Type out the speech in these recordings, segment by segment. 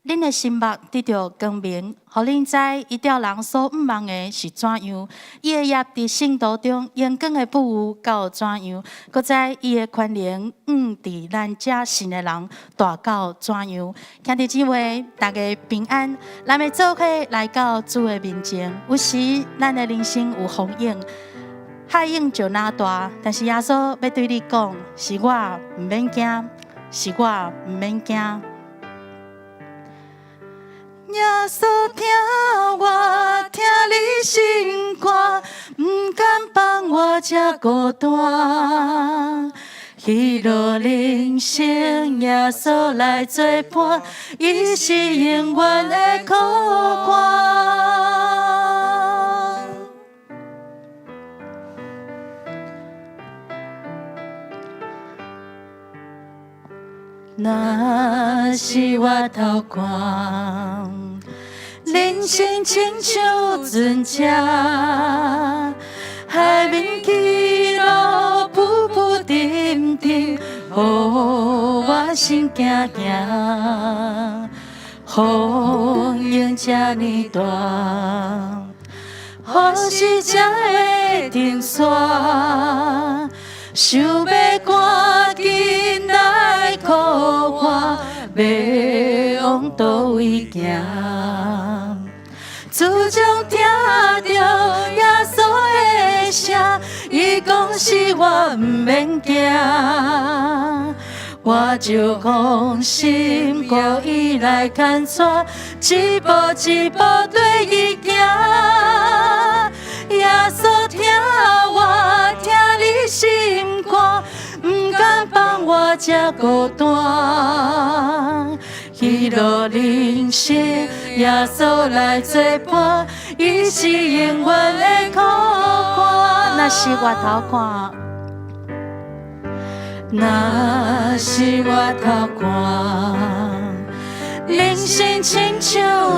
恁的心目得著光明，予恁知伊照人所向望的是怎樣，伊的業佇聖徒中榮光的富有到怎樣，閣知伊的權能向佇咱這信的人大到怎樣。兄弟姊妹，大家平安，咱欲做伙來到主的面前。有時咱的人生有風湧，海湧就若大，但是耶穌欲對你講，是我，毋免驚，是我，毋免驚。耶穌疼我，疼你心肝，毋甘放我這孤單。喜樂人生，耶穌來做伴，伊是永遠的靠岸。若是回頭看，人生親像船隻，海面起落浮浮沉沉，予我心驚驚。風湧這呢大，何時才會停煞？想欲趕緊來靠岸，欲往佗位行？自從聽著耶穌的聲，伊講是我毋免驚，我就放心，予伊來牽帶，一步一步綴伊行。耶穌疼我，疼你心肝，毋甘放我這孤單。喜樂人生，耶穌來做伴，伊是永遠的靠岸。若是回頭看，若是回頭看，人生親像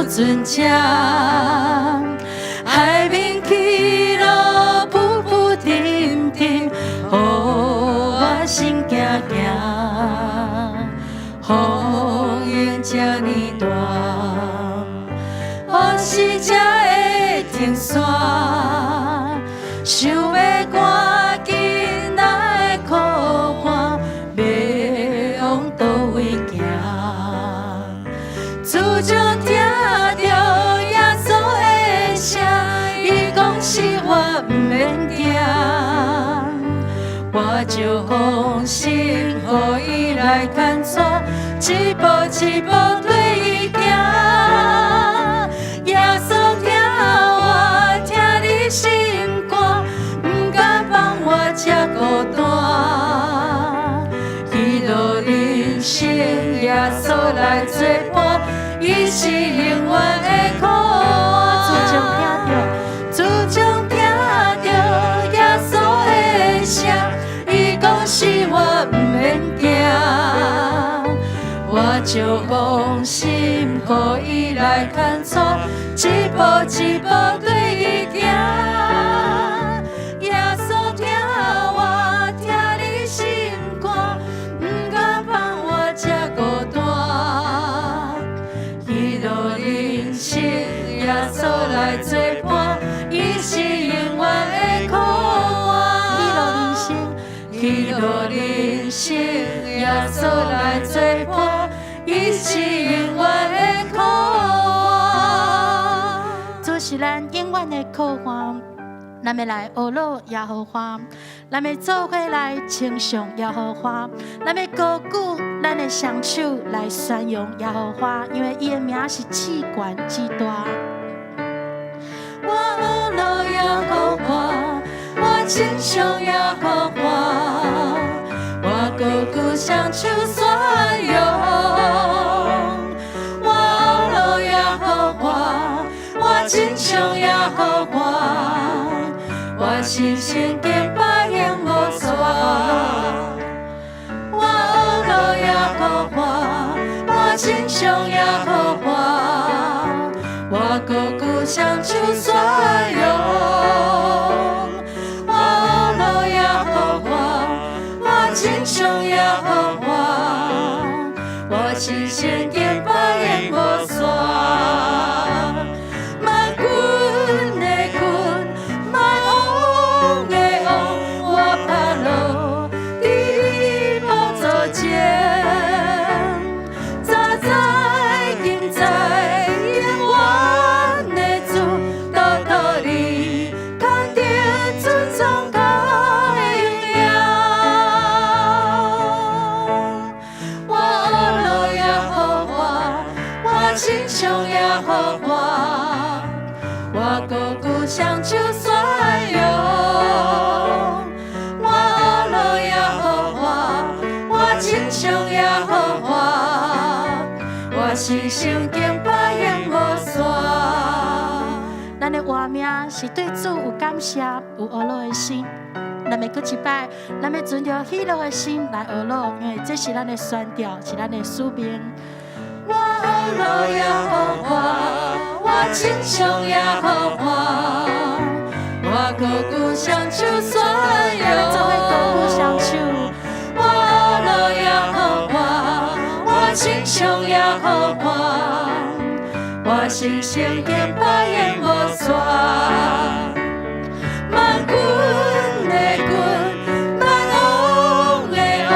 船隻，海面起落浮浮沉沉，予我心驚驚。風湧這呢大，何時才會停煞？想欲趕緊來靠岸，欲往佗位行？自從聽著耶穌的聲，伊講是我毋免驚，我就放心，予伊來牽帶，一步一步綴伊行。耶穌疼我，疼你心肝，毋甘放我這孤單。喜樂人生，耶穌來做伴，伊是永遠的靠岸。自從聽著，自從聽著耶穌的聲，伊講是我毋免驚，我就放心，予伊來牽帶，一步一步綴伊行。耶穌疼我，疼你心肝，毋甘放我這孤單。喜樂人生，耶穌來做伴，伊是永遠的靠岸。喜樂人生，喜樂人生，耶穌來做伴，伊是永遠的靠岸。主是咱永遠的靠岸，咱欲來呵咾耶和華，咱欲做伙來稱頌耶和華，咱欲高舉咱的雙手來宣揚耶和華，因為伊的名是至懸至大。我呵咾耶和華，我稱頌耶和華，我高舉雙手宣揚。我呵咾耶和華，我稱頌耶和華，我深深敬拜永無煞。我呵咾耶和華，我稱頌耶和華，我高舉雙手宣揚。我呵咾耶和華，我稱頌耶和華，我深深敬拜永無煞。信心敬拜永無煞。咱的活命是對主有感謝、有呵咾的心。咱欲閣一擺，咱欲存著喜樂的心來呵咾，因為這是咱的宣告，是咱的使命。我呵咾耶和華，我稱頌耶和華，我高舉雙手宣揚。做伙高舉雙手。我呵咾耶和華，我稱頌耶和華，我信心敬拜永無煞。萬軍的軍，萬王的王，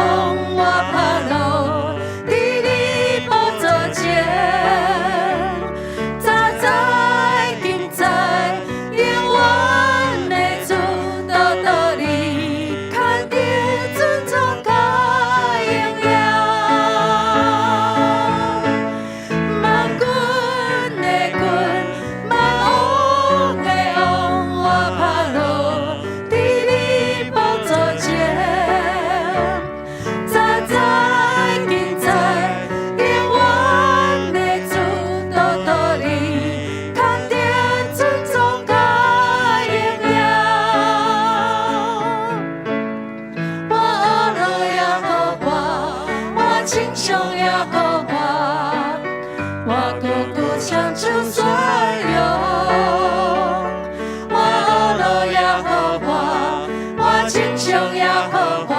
我拍落佇你寶座前，早知今知，永遠的主，獨獨你堪得尊崇佮榮耀。萬軍的軍，萬王的王，我拍落佇你寶座前，早知今知，永遠的主，獨獨你堪得尊崇佮榮耀。我呵咾耶和華，我稱頌耶和華，我高舉雙手宣揚。我呵咾耶和華，我稱頌耶和華，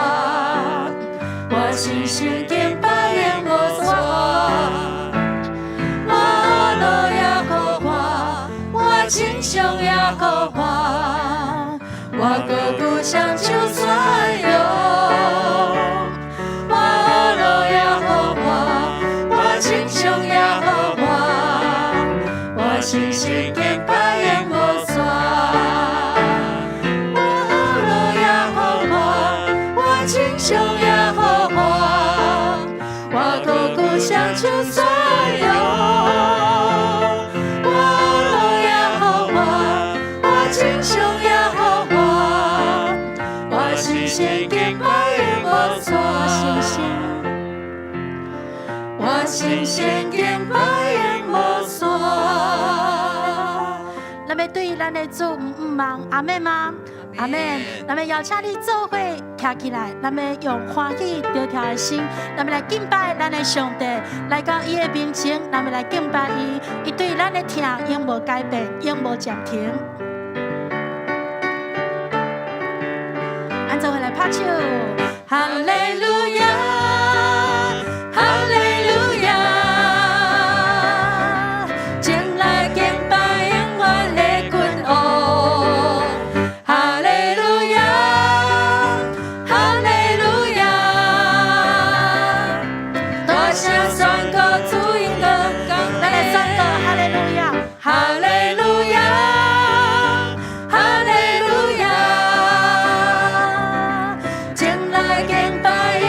我信心敬拜永無煞。我呵咾耶和華，我稱頌耶和華，我高舉雙手宣揚。我呵咾耶和華，我稱頌耶和華，我信心敬拜永無煞。我呵咾耶和華，我稱頌耶和華，我高舉雙手宣揚。我呵咾耶和華，我稱頌耶和華，我信心敬拜永無煞。信心，我信心敬拜永無煞。咱欲對咱的主毋毋望，阿們嗎？阿們。咱欲邀請你做伙徛起來，咱欲用歡喜著跳的心，咱欲來敬拜咱的上帝，來到伊的面前，咱欲來敬拜伊。伊對咱的疼永無改變，永無暫停。咱做伙來拍手，哈利路亞，哈利路亞，前來敬拜永遠的君王。哈利路亞，哈利路亞，大聲宣告主榮光。咱來宣告哈利路亞，哈利路亞，哈利路亞，前來敬拜永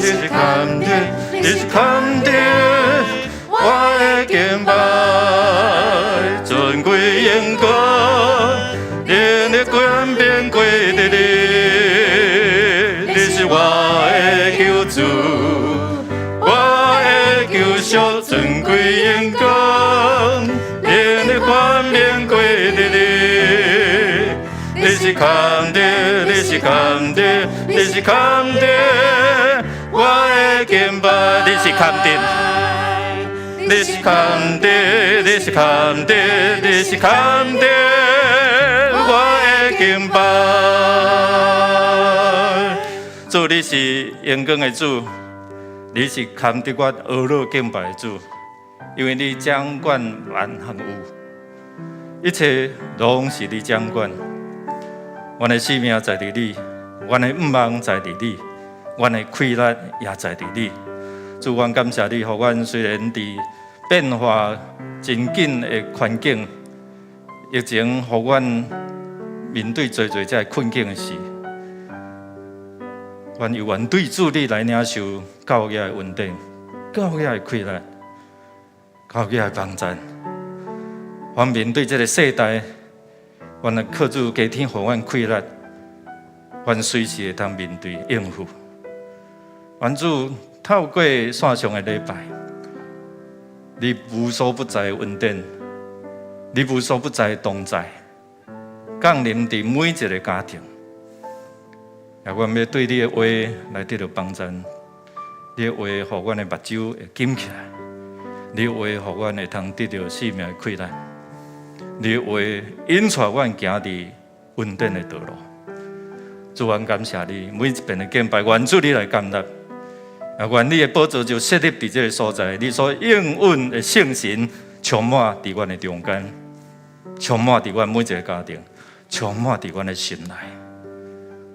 你是堪得，你是堪得我的敬拜，尊貴榮光，你的權柄歸予你，你是我的救主，我的救贖，尊貴榮光，你的權柄歸予你，你是堪得，你是堪得，你是堪得我的敬拜，你是堪得，你是堪得，你是堪得，你是堪得我的敬拜。主，你是榮光的主，你是堪得我呵咾敬拜的主，因為你掌管萬萬有，一切攏是你掌管。阮的性命在佇你，阮的向望在佇你，阮的氣力也在佇你。主，阮感謝你，予阮雖然佇變化真緊的環境，疫情予阮面對濟濟這个困境的時，阮猶原對主你來領受夠額的恩典、夠額的氣力、夠額的幫贊。阮面對這个世代，阮來靠主加添予阮氣力，阮隨時會當面對應付。願主透過線上的禮拜，你無所不在的恩典，你無所不在的同在，降臨佇每一个家庭。也阮欲對你的話來得著幫贊，你的話予阮的目睭會金起來，你的話予阮會通得著生命的氣力，你的話引帶阮行佇恩典的道路。主，阮感謝你，每一遍的敬拜，願主你來建立，啊，願你的寶座就設立佇這个所在，你所應允的聖神充滿佇阮的中間，充滿佇阮每一个家庭，充滿佇阮的心內。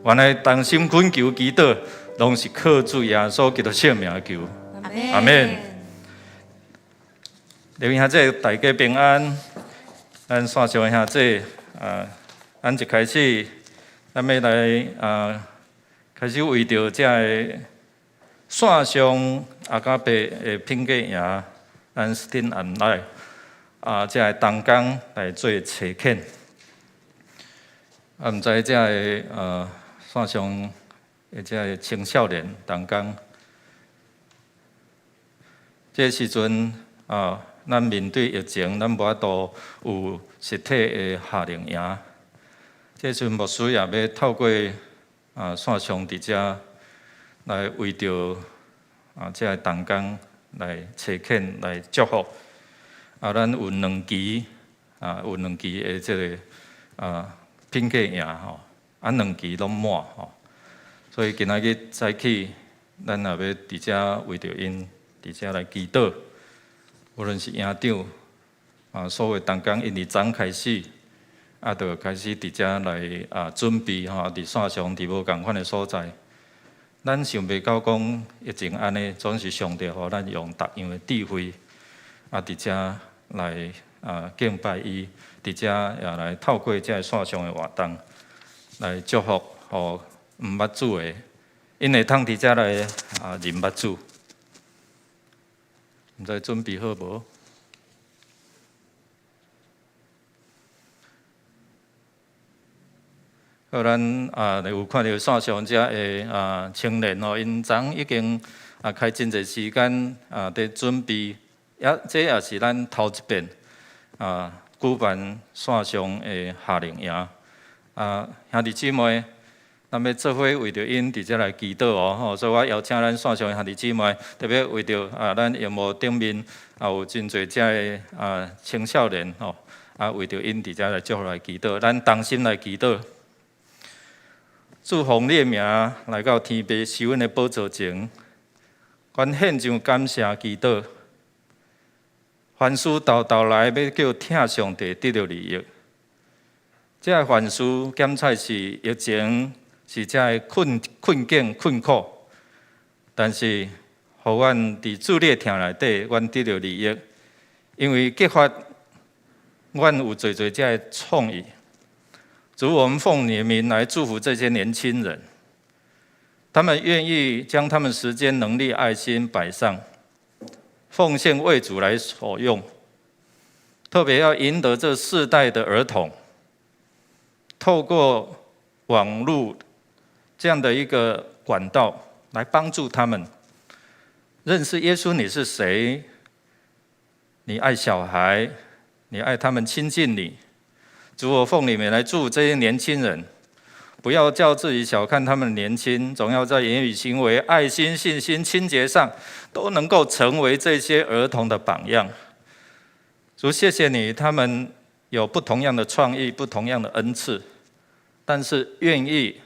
原來同心懇求祈禱，攏是靠主耶穌基督聖名求。阿門。各位兄弟，大家平安。咱線上的兄弟啊，咱一開始，咱欲來啊，開始為著這个線上阿加伯的品格營，咱 Stand Online 啊，這个同工來做差遣。啊，毋知這个線上的這个青少年同工，這个時陣啊，咱面對疫情，咱無法度有實體的夏令營。這時陣牧師也欲透過啊線上佇遮來為著啊這个同工來差遣來祝福。啊，咱有兩期啊，有兩期的這个啊品格營吼，啊兩期攏滿吼，所以今仔日早起，咱也欲佇遮為著𪜶佇遮來祈禱。無論是營長啊，所有同工，𪜶佇昨開始啊，就開始佇遮來啊準備吼，佇線上佇無仝款的所在。咱想袂到講疫情按呢，總是上帝予咱用逐樣的智慧啊，佇遮來啊敬拜伊，佇遮也來透過這个線上的活動來祝福，予毋捌主的，𪜶會通佇遮來啊認捌主。毋知準備好無？好，咱啊有看著線上遮的啊青年哦，𪜶昨已經啊開真濟時間啊佇準備，也這也是咱頭一遍啊舉辦線上的夏令營啊，兄弟姊妹，咱欲做伙為著𪜶佇遮來祈禱哦，吼！所以我邀請咱線上的兄弟姊妹，特別為著啊，咱熒幕頂面啊有真濟遮的啊青少年吼，啊為著𪜶佇遮來祝福來祈禱，咱同心來祈禱。主奉你的名來到天父施恩的寶座前，阮獻上感謝祈禱。凡事沓沓來欲叫疼上帝得著利益，這个凡事檢採是疫情，是這个困困境困苦，但是予阮佇主你的疼內底，阮得著利益，因為激發阮有濟濟這个創意。主，我們奉你的名來祝福這些年輕人。他們願意將他們時間、能力、愛心擺上，奉獻為主來所用。特別要贏得這世代的兒童，透過網路這樣的一個管道來幫助他們認識耶穌。你是誰？你愛小孩，你愛他們親近你。主，我奉你名來祝福這些年輕人，不要叫自己小看他們年輕，總要在言語、行為、愛心、信心、清潔上，都能夠成為這些兒童的榜樣。主，謝謝你，他們有不同樣的創意，不同樣的恩賜，但是願意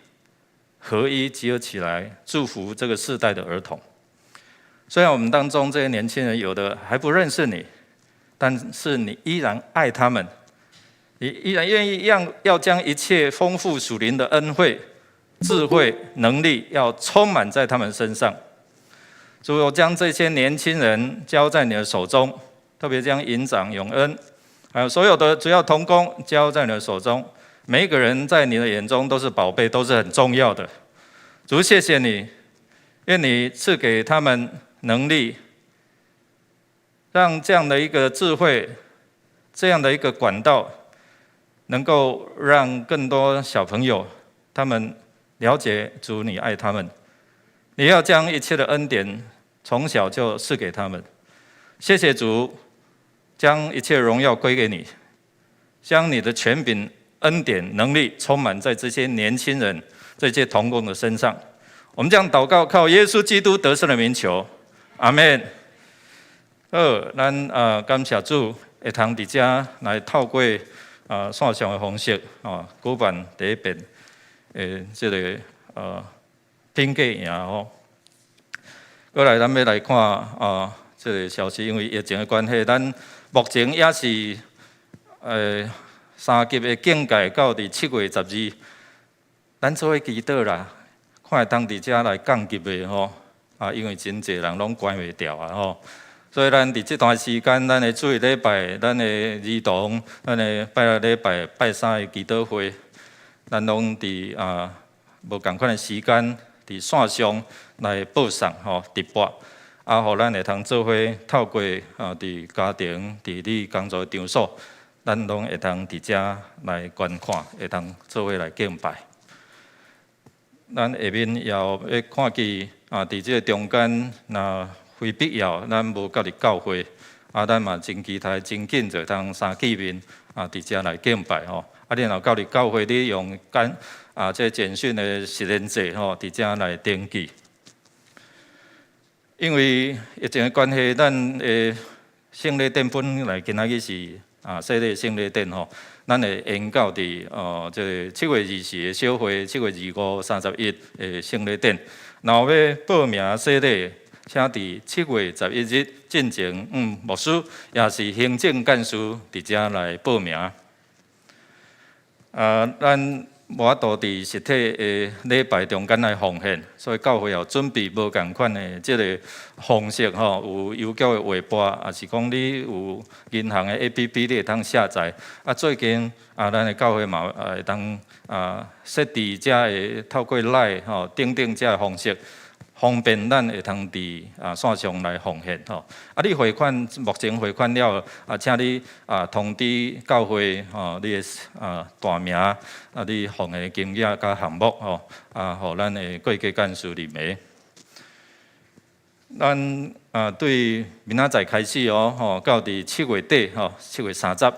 合一集合起來，祝福這個世代的兒童。雖然我們當中這些年輕人有的還不認識你，但是你依然愛他們，你依然願意讓要將一切豐富屬靈的恩惠、智慧、能力，要充滿在他們身上。主，我將這些年輕人交在你的手中。特別將營長永恩，還有所有的主要同工交在你的手中，每一個人在你的眼中都是寶貝，都是很重要的。主，謝謝你，願你賜給他們能力，讓這樣的一個智慧，這樣的一個管道，能夠讓更多小朋友他們了解主，你愛他們。你要將一切的恩典從小就賜給他們。謝謝主。將一切榮耀歸給你，將你的權柄、恩典、能力充滿在這些年輕人、這些同工的身上。我們將禱告靠耶穌基督得勝的名求，阿門。好，咱啊感謝主，會通佇遮來透過啊線上的方式啊舉辦第一遍的這个品格營吼。過來，咱欲來看啊這个消息，因為疫情的關係，咱目前也是三級的警戒到佇7月12，咱做伙祈禱啦，看會通佇遮來降級袂吼？啊，因為真濟人攏關袂牢啊吼，所以咱佇這段時間，咱的主日禮拜，咱的兒童，咱的拜六禮拜拜三的祈禱會，咱攏佇啊無仝款的時間，佇線上來播送吼直播。啊，予咱會通做伙透過啊，佇家庭、佇你工作場所，咱攏會通佇遮來觀看，會通做伙來敬拜。咱下面也有欲看見啊，佇這个中間，若非必要，咱無佮佇教會，啊，咱嘛真期待真緊就通三見面啊，佇遮來敬拜吼。啊，你若到佇教會，你用簡啊，這簡訊的實聯制吼，佇遮來登記。因為疫情的關係，咱的聖禮典本來今仔日是啊，洗禮聖禮典吼，咱會延到佇哦，這个7月24的小會，7月25、31的聖禮典。若有欲報名洗禮，請佇7月11日進前，牧師抑是行政幹事佇遮來報名。啊，咱無法度佇實體的禮拜中間來奉獻，所以教會有準備無仝款的這个方式吼，有郵局的劃撥，抑是講你有銀行的 APP，你會通下載。啊，最近啊，咱的教會嘛會當啊設置遮个透過 LINE 吼等等遮个方式，方便咱會通佇啊線上來奉獻吼。啊，你匯款目前匯款了，啊，請你啊通知教會吼，你的啊大名，啊你奉獻的金額佮項目吼，啊，予咱的會計幹事入暝。咱啊對明仔載開始哦，吼到佇七月底吼，7月30，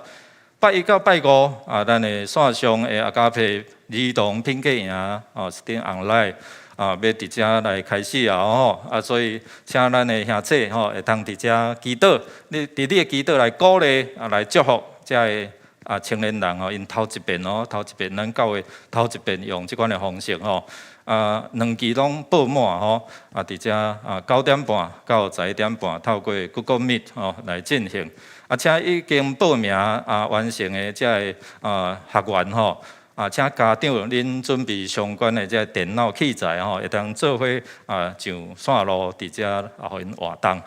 拜一到拜五啊，咱的線上的阿加培兒童品格營哦，STEAM online 啊，欲佇遮來開始啊吼，啊，所以請咱的兄姊吼，會通佇遮祈禱，你佇你的祈禱來鼓勵啊，來祝福遮个啊青年人吼，𪜶頭一遍哦，頭一遍咱教會頭一遍用這款的方式吼，啊，兩期攏報滿吼，啊，佇遮啊9點半到11點半，透過 Google Meet 吼來進行。啊，請已經報名啊完成的遮个啊學員吼，啊，請家長恁準備相關的這个電腦器材吼，會當做伙啊上線路佇遮啊，予𪜶活動。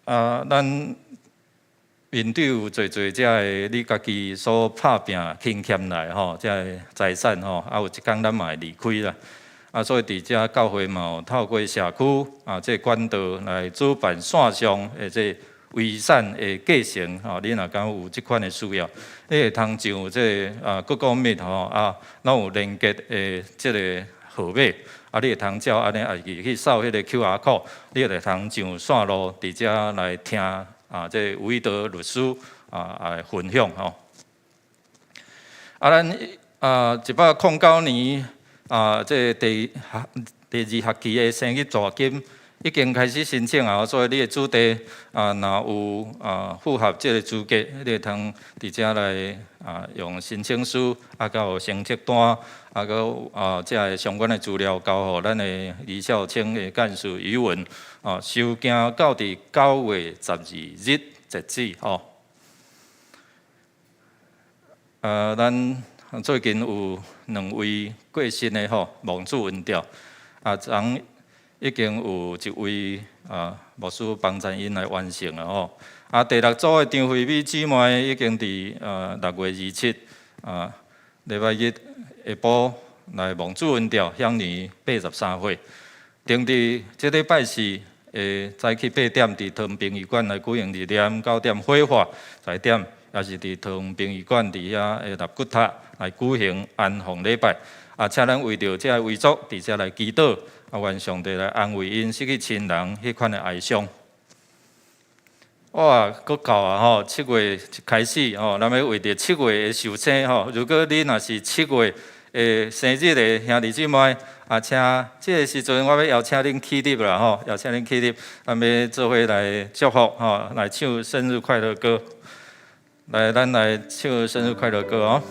啊，咱面對有濟濟遮个你家己所拍拚輕欠來吼，遮个財產吼，啊有一工咱嘛會離開啦。啊，所以佇遮教會嘛有透過社區啊，這個管道來主辦線上的這個遺產的繼承吼。你若敢有這款的需要，你會通上這個啊 Google Meet 吼啊，攏有連結的這個號碼，啊，你會通照按呢，也是去掃彼個 QR code，你會通上線路佇遮來聽啊，這個吳德律師啊來分享吼。啊，咱啊109年啊，這個第二學期的生日助金已經開始申請啊，所以你的子弟啊，若有啊符合這個資格，你會通佇遮來啊用申請書啊，佮有成績單啊，閣啊這个相關的資料交予咱的李孝清的幹事余文啊，收件到佇9月12日截止吼。咱最近有兩位過身的吼，蒙主恩召啊，昨已經有一位啊牧師幫贊𪜶來完成了吼。啊，第六組的張惠美姊妹已經佇6月27啊禮拜日下晡來蒙主恩召，享年83歲。定佇這禮拜四的早起8點，佇桃園殯儀館來舉行二點9點火化，10點也是佇桃園殯儀館佇遐的納骨塔來舉行安放禮拜。啊，請咱為著這个遺族佇遮來祈禱，啊，願上帝來安慰𪜶失去親人彼款的哀傷。哇，閣到啊吼！七月一開始吼，咱欲為著七月的壽星吼。如果你若是七月的生日的兄弟姊妹，啊，請這个時陣我欲邀請恁起立啦吼，邀請恁起立，咱欲做伙來祝福吼，來唱生日快樂歌。來，咱來唱生日快樂歌哦。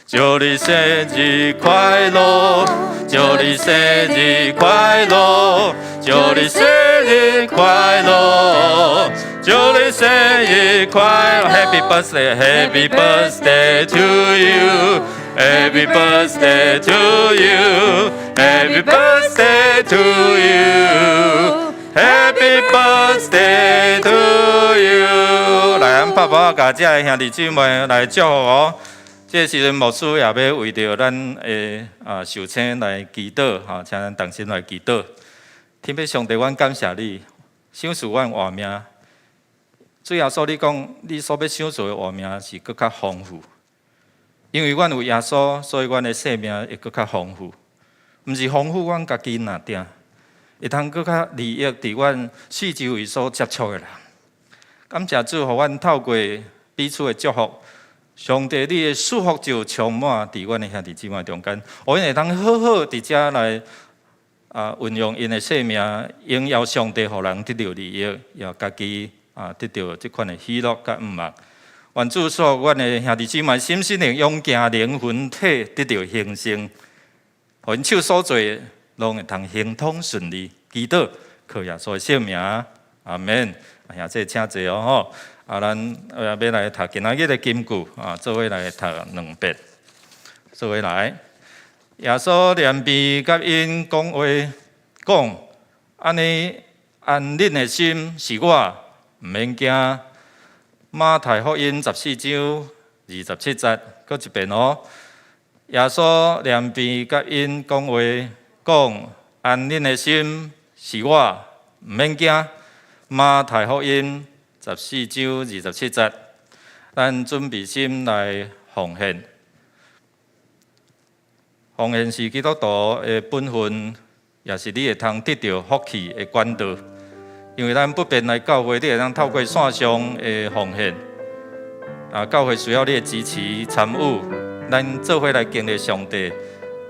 祝你生日快樂，祝你生日快樂，祝你生日快樂，祝你生日快樂，Happy birthday，Happy birthday to you，Happy birthday to you，Happy birthday to you，Happy birthday to you。來，咱拍拍共遮的兄弟姊妹來祝福哦。這個時陣，牧師也欲為著咱的啊壽星來祈禱，吼，請咱同心來祈禱。天父上帝，阮感謝你，賞賜阮活命。主耶穌，你講你所欲賞賜的活命是閣較豐富，因為阮有耶穌，所以阮的生命會閣較豐富。毋是豐富阮家己爾定，會通閣較利益佇阮四周圍所接觸的人。感謝主，予阮透過彼此的祝福。上帝，你的祝福就充滿佇阮的兄弟姊妹中間，予𪜶會當好好佇遮來啊運用𪜶的生命，榮耀上帝，予人得著利益，也家己啊得著這款的喜樂佮盼望。願主賜予阮的兄弟姊妹心身靈勇健靈魂體得著興盛，予𪜶手所做攏會通亨通順利。祈禱靠耶穌的聖名，阿門。兄弟請坐哦吼。啊，咱欲來讀今仔日的金句啊，做伙來讀兩遍。做伙來，耶穌連便佮𪜶講話，講按呢安恁的心，是我，毋免驚。馬太福音14章27節，閣一遍哦。耶穌連便佮𪜶講話，講安恁的心，是我，毋免驚。馬太福音十四章二十七節，咱準備心來奉獻。奉獻是基督徒的本分，也是你會通得著福氣的管道。因為咱不便來教會，你會當透過線上的奉獻。啊，教會需要你的支持參與，咱做伙來經歷上帝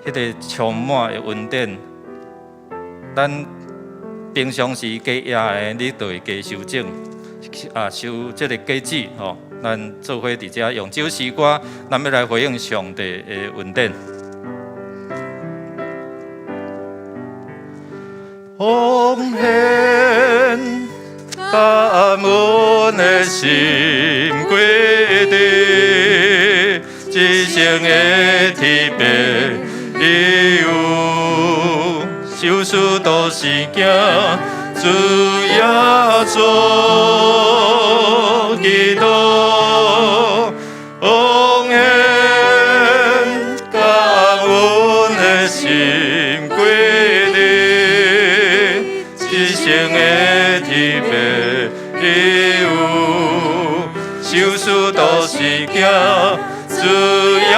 彼个充滿的恩典。咱平常時加業的，你就會加收種。啊，收這个果子吼，咱做伙佇遮用這首詩歌，咱欲來回應上帝的恩典。奉獻感恩的心歸地，一生的特別禮物，受事都是行主耶穌基督，奉獻。心歸你，一生的天父有，想事都是行主耶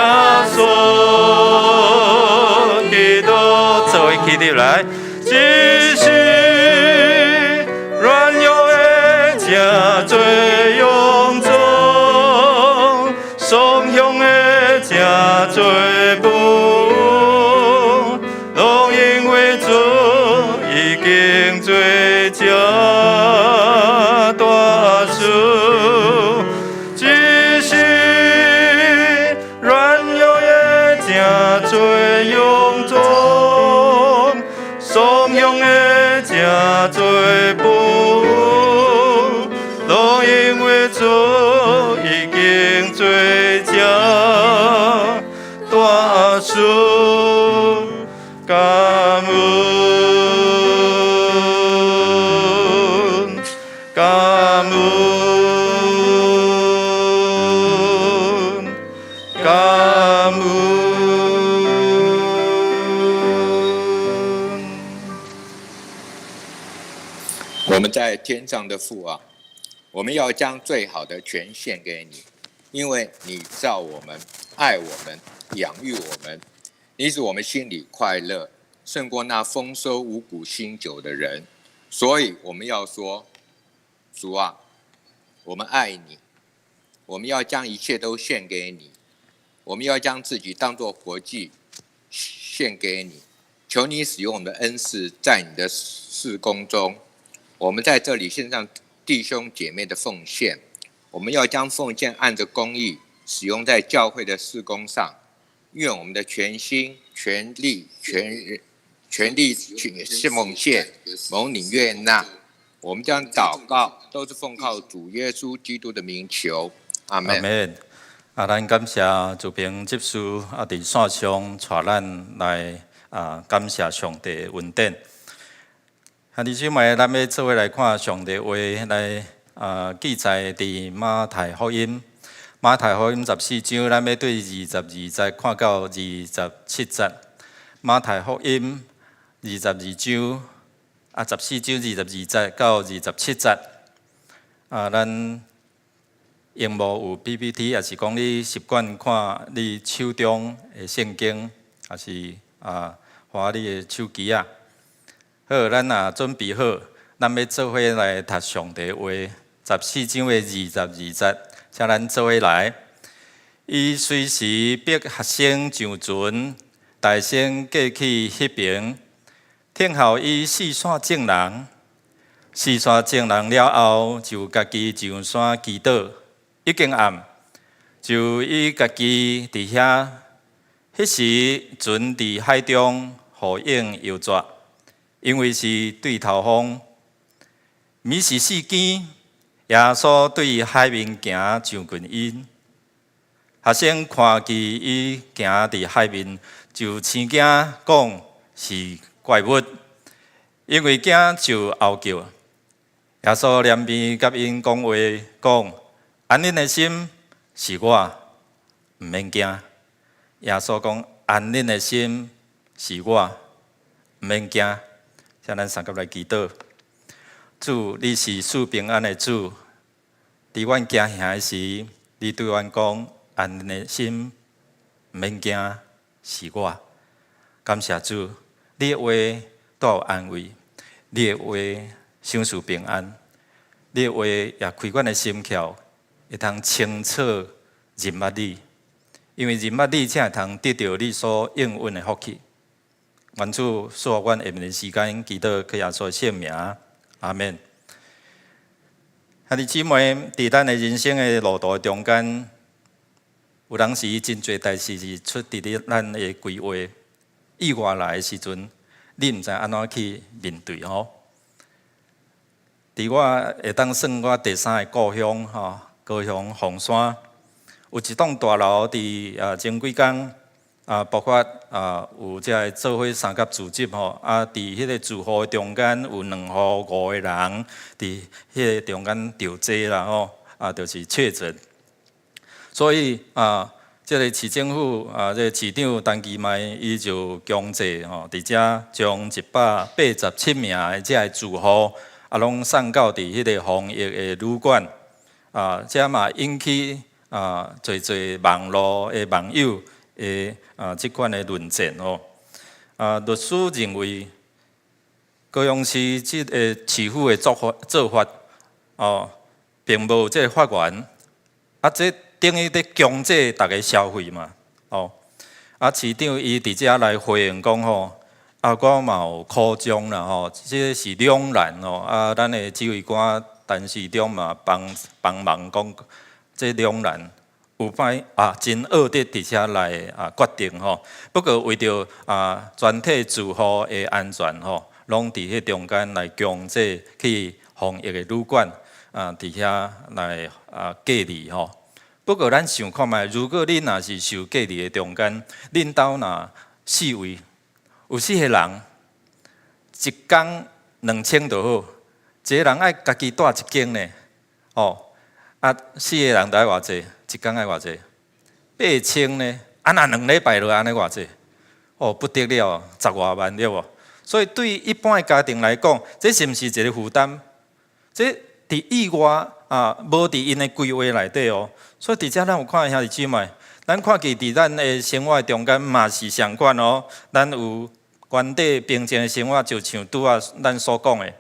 穌基督，做伙起立來，只是軟弱的誠濟勇壯，雙向的誠濟不，攏因為主已經做這大事，只是軟弱的誠濟勇壯，雙向的誠濟不，攏因為主已經做這大事，感恩，感恩，感恩。我們在天上的父啊，我們要將最好的全獻給你，因為你造我們、愛我們、養育我們，你使我們心裡快樂，勝過那豐收五穀新酒的人。所以我們要說，主啊，我們愛你，我們要將一切都獻給你，我們要將自己當作活祭獻給你。求你使用我們的恩賜，在你的事工中。我們在這裡獻上弟兄姐妹的奉獻，我們要將奉獻按着公義使用在教會的事工上。願我們的全心、全力、全力去奉獻，蒙你悅納。我們將禱告都是奉靠主耶穌基督的名求，阿門。阿門。啊，咱感謝主平執事啊，佇線上帶咱來啊，感謝上帝的恩典。兄弟姊妹，咱欲做伙來看上帝話來啊，記載佇馬太福音。馬太福音14章，咱欲對22節看到27節。馬太福音22章啊，14章22節到27節。啊，咱螢幕有 PPT，抑是講你習慣看你手中的聖經，抑是啊，滑你的手機啊。好，咱若準備好，咱欲做伙來讀上帝話，十四章的二十二節，請咱做伙來。伊隨時迫學生上船，大聲過去彼爿，聽候伊四散眾人。四散眾人了後，就家己上山祈禱。已經暗，就伊家己佇遐。彼時船佇海中，雨湧搖逝，因為是對頭風。暝時四更，耶穌對海面行上近𪜶。學生看見伊行佇海面，就生驚，講是怪物，因為驚就嗷叫。耶穌憐憫佮𪜶講話，講：安恁的心，是我，毋免驚。耶穌講：安恁的心，是我，毋免驚。請咱三佮來祈禱。主，你是賜平安的主。佇阮驚嚇的時，你對阮講：安恁的心，毋免驚，是我。感謝主，你的話帶有安慰，你的話賞賜平安，你的話也開阮的心竅，會通清楚認捌你。因為認捌你，才會通得著你所應允的福氣。願主賜予阮下面的時間，祈禱靠耶穌聖名，阿門。兄弟姊妹，佇咱的人生的路途中間，有當時真濟代誌是出佇咧咱的規劃意外來的時陣，你毋知按怎去面對吼。佇我會當算我第三個故鄉吼，高雄鳳山，有一棟大樓佇啊前幾工啊，包括啊有這个做伙三合組織吼，啊，佇彼个住戶中間有兩戶五個人佇彼個中間著這啦吼，啊，就是確診。所以啊，這个市政府啊，這个市長陳其邁伊就強制吼，佇遮將187名的這个住戶啊，攏送到佇彼个防疫的旅館啊，這嘛引起啊濟濟網路的網友的啊這款的論戰哦。啊，律師認為高雄市這个市府的做法哦，並無這个法源啊，這等於佇強制逐家消費嘛，哦，啊，市長伊佇遮來回應講吼，啊，我嘛有苦衷啦吼，這个是兩難哦，啊，咱的指揮官陳時中嘛幫幫忙講，這兩難有擺啊，真惡得佇遮來啊決定吼。不過為著啊全體住戶的安全吼，攏佇彼中間來強制去防疫的旅館啊，佇遐來啊隔離吼。不過咱想看覓，如果恁若是受隔離的中間，恁兜若四位有四个人，一工2000就好，一个人愛家己蹛一間呢，哦，啊，四個人著愛偌濟？一工愛偌濟？8000呢？啊，若2禮拜就按呢偌濟？哦，不得了，十外萬對無？所以對一般的家庭來講，這是毋是一個負擔？這佇意外啊，無佇𪜶的規劃內底哦。所以佇遮咱有看兄弟姊妹，咱看見佇咱的生活中間嘛是相款哦。咱有原底平靜的生活，就像拄仔咱所講的，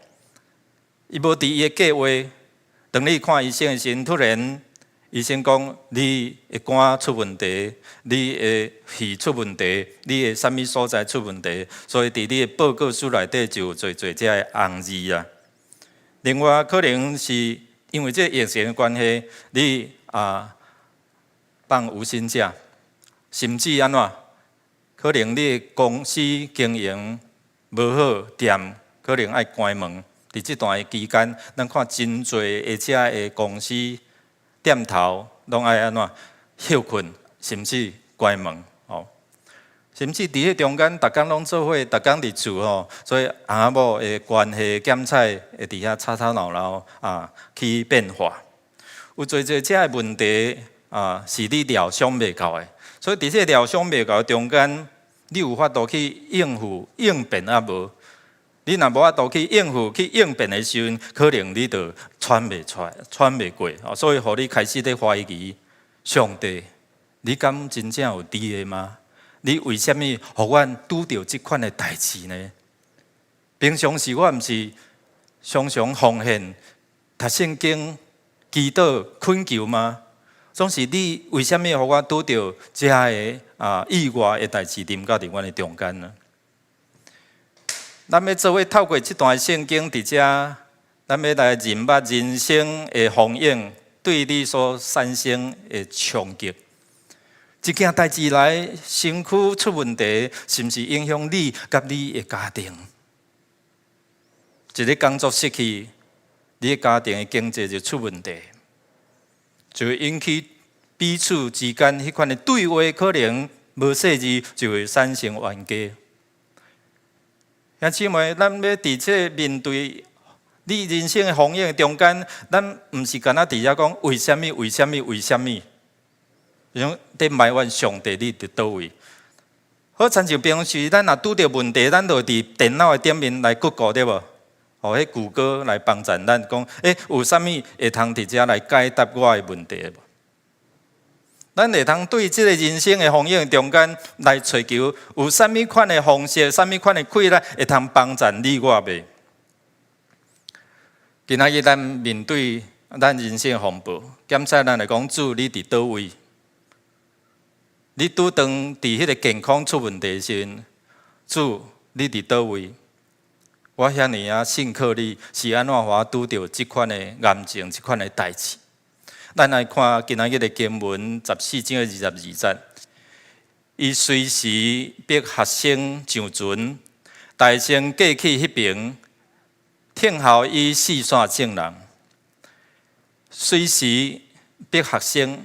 伊無佇伊的計劃。當你看醫生的時陣，突然醫生講你的肝出問題，你的肺出問題，你的啥物所在出問題，所以佇你的報告書內底就有濟濟這个紅字啊。另外，可能是因為這个疫情的關係，你啊放無薪假，甚至按怎？可能你的公司經營無好，店可能愛關門。佇這段的期間，咱看真濟的遮的公司店頭攏愛按怎歇睏，甚至關門哦。甚至佇彼中間，逐工攏做伙，逐工佇厝吼，所以翁仔某的關係檢採會佇遐吵吵鬧鬧啊，起變化。有濟濟遮的問題啊，是你料想袂到的。所以佇這个料想袂到的中間，你有法度去應付應變啊無？你若無法度去應付、去應變的時陣，可能你就喘袂出來、喘袂過。哦，所以予你開始咧懷疑上帝，你敢真正有佇的嗎？你為啥物予阮拄著這款的代誌呢？平常時我毋是常常奉獻、讀聖經、祈禱、懇求嗎？總是你為啥物予我拄著這个啊意外的代誌臨到佇阮的中間呢？咱欲做伙透過這段聖經，佇遮，咱欲來認捌人生的風湧對你所產生的衝擊。一件代誌來，身軀出問題，是毋是影響你佮你的家庭？一个工作失去，你的家庭的經濟就出問題，就會引起彼此之間彼款的對話，可能無細膩就會產生冤家。兄姊妹，咱欲佇這面對你人生的風湧中間，咱毋是干焦佇遮講為啥物？為啥物？為啥物？像佇埋怨上帝，你佇佗位？好，親像平時咱若拄著問題，咱就佇電腦的頂面來 Google 對無？予彼谷歌來幫助咱講，欸，有啥物會通佇遮來解答我的問題無？咱會通對這个人生的風湧中間來揣求，有啥物款的方式，啥物款的氣力會通幫助你我袂？今仔日咱面對咱人生的風暴，檢查咱來講，主你佇佗位？你拄當佇彼个健康出問題時陣，主你佇佗位？我遐爾仔信靠你，是按怎予我拄著這款的癌症，這款的代誌？咱來看今仔日的經文14章的22節，伊隨時逼學生上船，大聲過去彼爿，聽候伊四散眾人。隨時逼學生，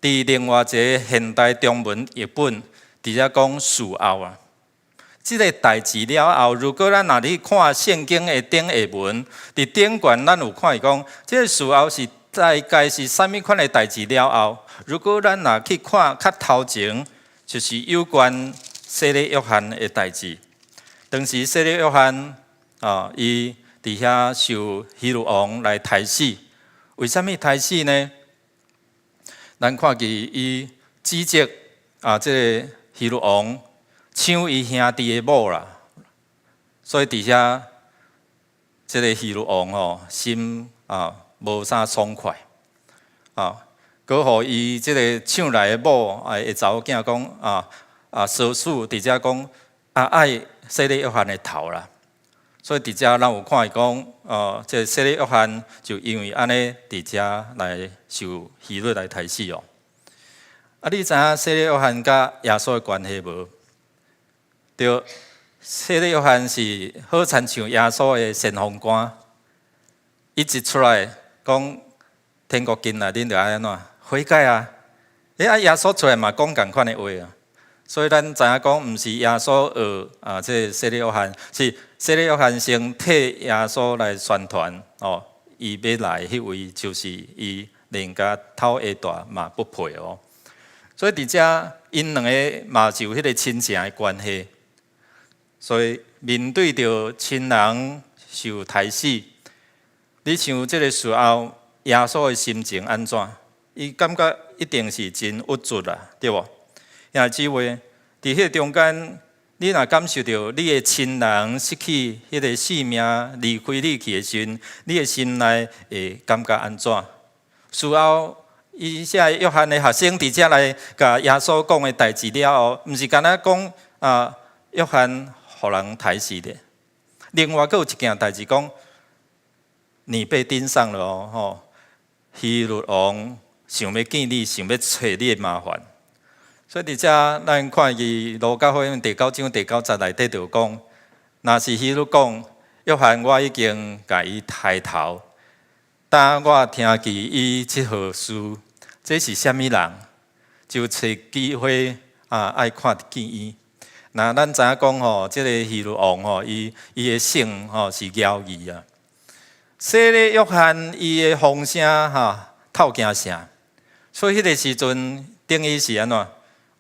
佇另外一个現代中文譯本，佇遮講事後啊。這个代誌了後，如果咱若去看聖經的頂下文，佇頂懸咱有看伊講，這个事後是大概是啥物款的代誌了後，如果咱若去看較頭前，就是有關洗禮約翰的代誌。當時洗禮約翰啊，伊佇遐受希律王來刣死。為啥物刣死呢？咱看見伊指責啊，這个希律王搶伊兄弟的某啦，所以佇遐這个希律王吼心啊無啥爽快啊，閣予伊這个搶來的某啊的查某囝講啊啊，唆使佇遮講啊愛洗禮約翰的頭啦，所以佇遮咱有看伊講，哦，這个洗禮約翰就因為按呢佇遮來受希律來刣死哦。啊，你知影洗禮約翰佮耶穌的關係無？對，洗禮約翰是好親像耶穌的先鋒官，伊一出來講天國近啦，恁著愛按怎悔改啊？欸，啊，耶穌出來嘛講仝款的話啊。所以咱知影講，毋是耶穌學啊，這个洗禮約翰是洗禮約翰先替耶穌來宣傳哦，伊欲來彼位就是伊連共頭鞋帶嘛不配哦。所以佇遮𪜶兩个嘛是有彼個親情的關係。所以面對著親人受刣死，你像這个時候耶穌的心情按怎？伊感覺一定是真鬱卒啦，對無？兄弟姊妹，佇彼个中間，你若感受著你的親人失去彼个性命，離開你去的時陣，你的心內會感覺按怎？事後，伊遮約翰的學生佇遮來共耶穌講的代誌了後，毋是干焦講啊，約翰予人刣死的。另外，閣有一件代誌講，你被盯上了哦，吼，希律王想欲見你，想欲揣你的麻煩。所以佇遮，咱看見路加福音第九章第九節內底就講，若是希律講，約翰我已經共伊刣頭，當我聽見伊這號事，這是啥物人？就揣機會啊，愛看見伊。那咱知影講吼，這个希律王吼，伊的姓吼是枵字啊。洗禮約翰伊的風聲吼透京城，所以彼个時陣等於是按怎？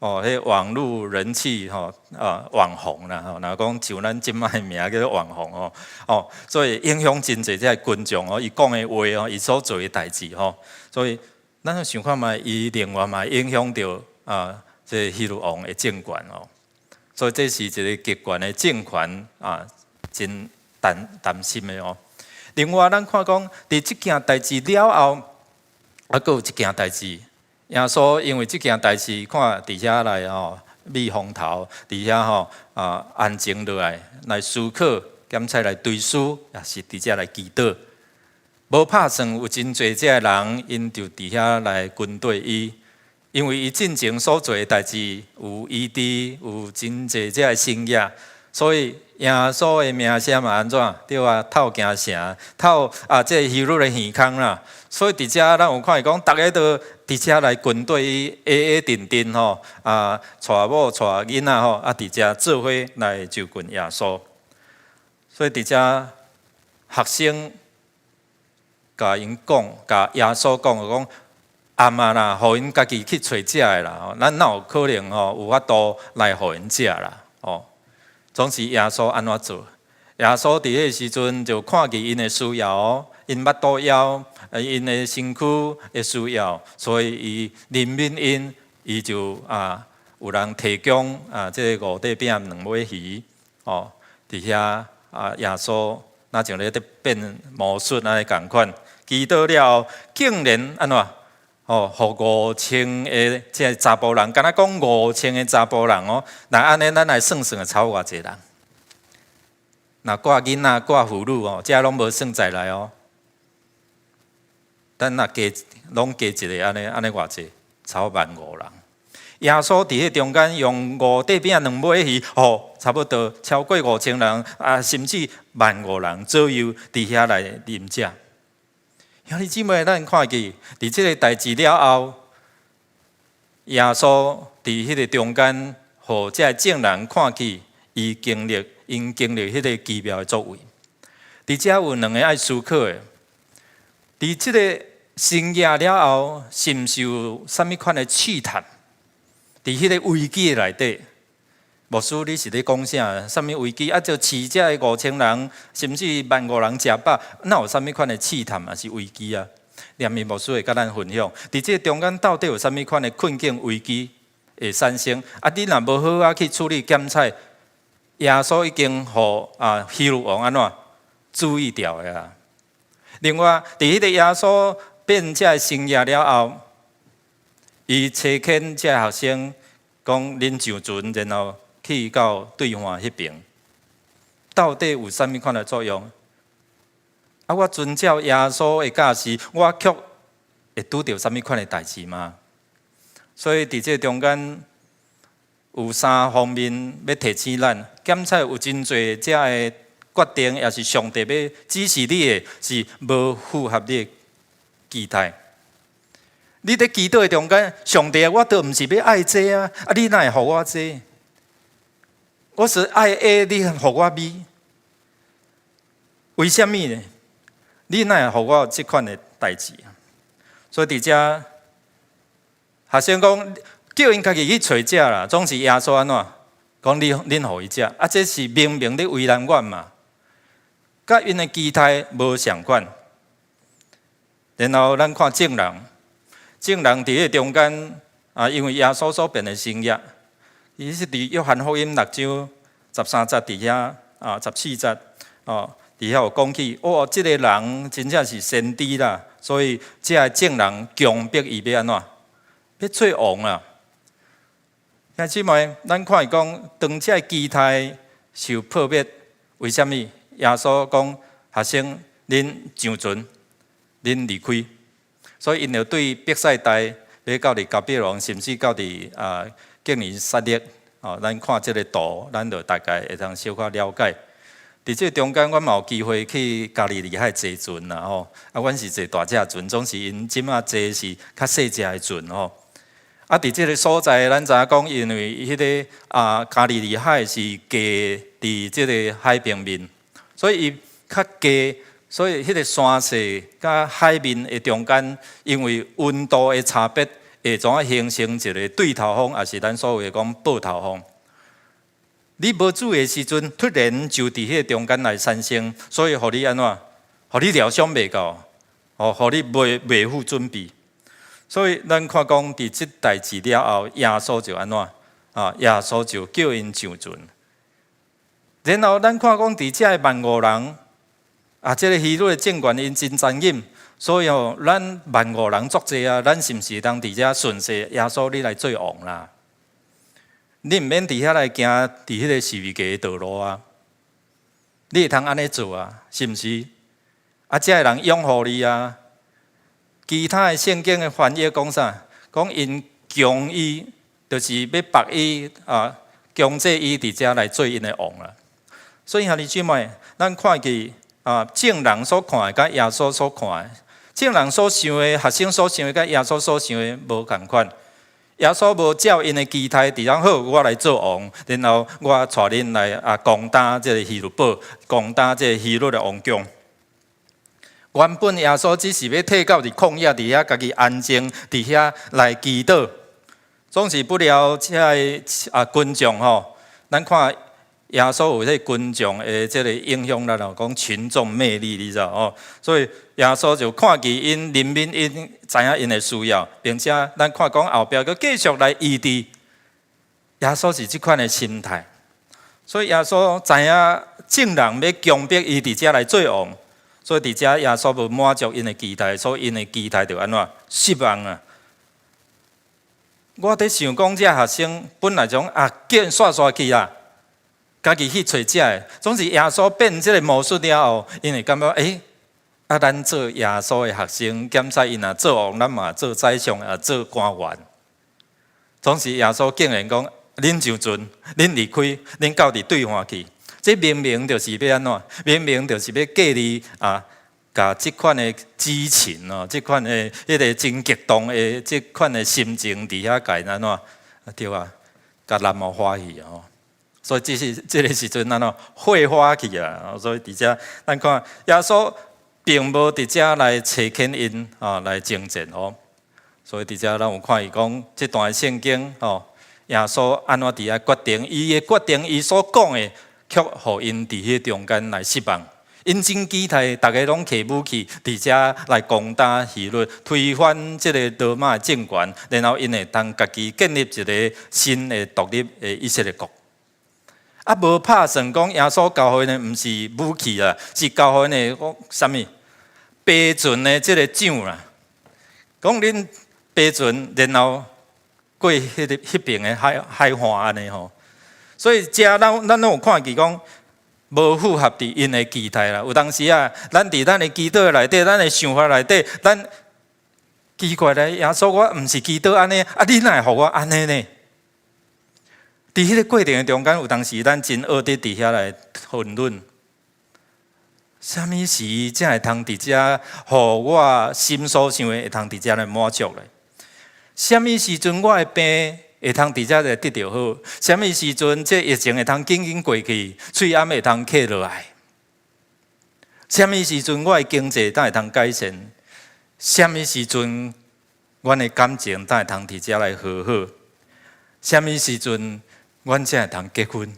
哦，彼網路人氣吼啊網紅啦吼，若講像咱這擺的名叫做網紅哦，哦，所以影響真濟這个群眾哦，伊講的話哦，伊所做的代誌吼，所以咱想看覓，伊另外嘛影響著啊，這个希律王的政權哦，所以這是一个極權的政權啊，真擔擔心的哦。另外，咱看講，佇這件代誌了後，啊，閣有一件代誌。耶穌因為這件代誌，看佇遐來吼避風頭，佇遐吼啊安靜落來，來思考，兼且來追思，也是佇遮來祈禱。無拍算有真濟這个人，𪜶就佇遐來跟綴伊，因為伊進前所做的代誌有醫治，有真濟這个神蹟，所以耶穌的名聲嘛按怎？對啊，透京城，透啊這个希律的耳空啦。所以佇遮咱有看伊講，逐个都佇遮來跟綴伊，矮矮陣陣吼，啊，帶某帶囡仔吼，啊，佇遮做伙來就近耶穌。所以佇遮學生共𪜶講，共耶穌講，講暗啊啦，予𪜶家己去揣食的啦，吼，咱哪有可能吼有法度來予𪜶食啦，吼。總是耶穌按怎做？耶穌佇彼个時陣就看見𪜶的需要，𪜶腹肚枵，𪜶的身軀的需要，所以伊憐憫𪜶，伊就啊有人提供啊這个五塊餅兩尾魚，哦，佇遐啊耶穌若像咧佇變魔術按呢仝款，祈禱了後，竟然按怎？哦，予5000个這个查埔人，敢若講5000个查埔人哦，若按呢，咱來算算會超偌濟人？若掛囡仔、掛婦女哦，這攏無算在內哦。咱若加攏加一个按呢，按呢偌濟，超1萬5人。耶穌佇彼中間用五塊餅兩尾魚，哦，差不多超過5000人啊，甚至萬五人左右佇遐來啉食。兄弟姊妹，咱看見佇這个代誌了後，耶穌佇彼个中間，予這个眾人看見伊經歷，𪜶經歷彼个奇妙的作為。佇遮有兩个愛思考的，佇這个成業了後，是毋是有啥物款的試探？佇彼个危機的內底，牧師你是咧講啥？啥物危機？啊，就飼這个5000人，甚至1.5萬人食飽，哪有啥物款的試探，抑是危機啊？連面牧師會佮咱分享，佇這个中間到底有啥物款的困境危機會產生？啊，你若無好好去處理檢採，耶穌已經予啊希律王按怎注意著的啊？另外，佇彼个耶穌變這个神蹟了後，伊差遣這个學生講：恁上船，然後去到對岸彼爿，到底有啥物款的作用？啊，我遵照耶穌的教示，我卻會拄著啥物款的代誌嗎？所以佇這中間有三方面欲提醒咱，檢採有真濟這个決定，抑是上帝欲指示你的，是無符合你的期待。你佇祈禱的中間，上帝，我都毋是欲愛這啊，啊，你哪會予我這？我是愛 A，你予我 B，為啥物呢？你哪會予我這款的代誌？所以佇遮學生講，叫𪜶家己去揣食啦，總是耶穌按怎講？你恁予伊食，啊，這是明明咧為難阮嘛，佮𪜶的期待無相仝。然後咱看眾人，眾人佇彼個中間啊，因為耶穌所變的神蹟，伊是佇約翰福音6章13節佇遐啊，14節哦，佇遐有講起，哦，這個人真正是先知啦，所以這个眾人強迫伊欲按怎，欲做王啊。兄姊妹，咱看伊講，當這个期待受破滅，為啥物？耶穌講學生，恁上船，恁離開，所以𪜶就對伯賽大欲到佇迦百農，甚至到佇啊革尼撒勒，哦，咱看這个圖，咱就大概會當小可了解。佇這中間，阮嘛有機會去加利利海坐船啦吼，啊，阮是坐大隻船，總是𪜶這馬坐是較細隻的船吼。啊，佇這个所在，咱知影講，因為彼个啊加利利海是低佇這个海平面，所以伊較低，所以彼个山勢佮海面的中間，因為溫度的差別，會怎啊形成一个對頭風，抑是咱所謂講報頭風。你無注意的時陣，突然就佇彼个中間來產生，所以予你按怎，予你料想袂到，哦，予你未負準備。所以咱看講，佇這代誌了後，耶穌就按怎啊？耶穌就叫𪜶上船。然後咱看講，佇這1.5萬人，啊，這个希律的政權𪜶真殘忍，所以哦，咱萬五人足濟啊，咱是毋是通佇遮順勢？耶穌你來做王啦？你毋免佇遐來行，佇彼个十字架的道路啊！你會通按呢做啊？是毋是？啊，遮的人擁護你啊！其他的聖經的翻譯講啥？講𪜶強伊，就是欲縛伊啊，強制伊佇遮來做𪜶的王啦。所以兄弟姊妹，咱看見啊，眾人所看的，佮耶穌所看的，眾人所想的，學生所想的，佮耶穌所想的無仝款。耶穌無照𪜶的期待，佇遮好，我來做王，然後我帶恁來啊攻打這个希律堡，攻打這个希律的王宮。原本耶穌只是欲退到佇曠野佇遐，家己安靜佇遐來祈禱，總是不料這个啊群眾吼，咱看耶穌有彼个群眾的這个影響力咯，講群眾魅力，你知道哦？所以耶穌就看見𪜶憐憫𪜶，知影𪜶的需要，並且咱看講後壁閣繼續來醫治。耶穌是這款的心態，所以耶穌知影眾人欲強迫伊佇遮來做王，所以佇遮耶穌無滿足𪜶的期待，所以𪜶的期待就按怎失望啊！我佇想講，這學生本來講啊，叫𪜶煞煞去啦，家己去揣食的，總是耶穌變這个魔術了後，𪜶會感覺欸，啊，咱做耶穌的學生，檢採𪜶若做王，咱嘛做宰相，也做官員。總是耶穌竟然講，恁上船，恁離開，恁到佇對岸去。這明明就是欲按怎？明明就是欲建立啊，共這款的激情哦，這款的彼个真激動的這款的心情，佇遐共按怎？對啊，共南無歡喜哦。所以這是這个時陣按怎火花起啊？所以佇遮咱看耶穌並無佇遮來差遣𪜶啊來征戰哦。所以佇遮咱有看伊講這段聖經吼，耶穌按怎佇遐決定，伊的決定，伊所講的，卻予𪜶佇彼中間來失望。𪜶真期待，逐家攏提武器，佇遮來攻打希律，推翻這個羅馬的政權，然後𪜶會當家己建立一个新的獨立的以色列國。啊，無拍算講耶穌交予𪜶的毋是武器啦，是交予𪜶的講啥物？爬船的這个槳啦，講恁爬船，然後過彼个彼爿的海岸按呢吼。所以遮咱攏有看見講，無符合佇𪜶的期待啦。有當時啊，咱佇咱的祈禱內底，咱的想法內底，咱奇怪咧，耶穌，我毋是祈禱按呢，啊，你哪會予我按呢呢？佇彼个過程的中間，有當時咱真學得佇遐來討論，啥物時才會通佇遮，予我心所想的會通佇遮來滿足咧？啥物時陣我的病會通佇遮來得著好？啥物時陣這疫情會通緊緊過去，喙罨會通徛落來？啥物時陣我的經濟才會通改善？啥物時陣阮的感情才會通佇遮來和好？啥物時陣阮才會通結婚？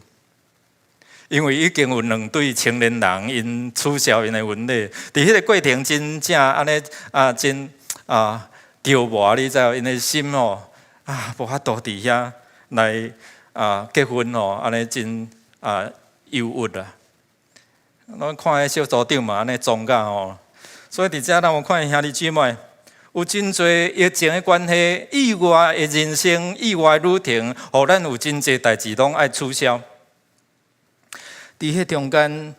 因為已經有兩對青年人，𪜶取消𪜶的婚禮，佇彼个過程真正按呢啊，真啊著魔，你知無？𪜶的心哦啊，無法度佇遐來啊結婚哦，按呢真啊憂鬱啊。咱看彼小組長嘛，按呢裝甲吼，所以佇遮咱有看兄弟姊妹，有真濟疫情的關係，意外的人生、意外旅程，予咱有真濟代誌攏愛取消。佇彼中間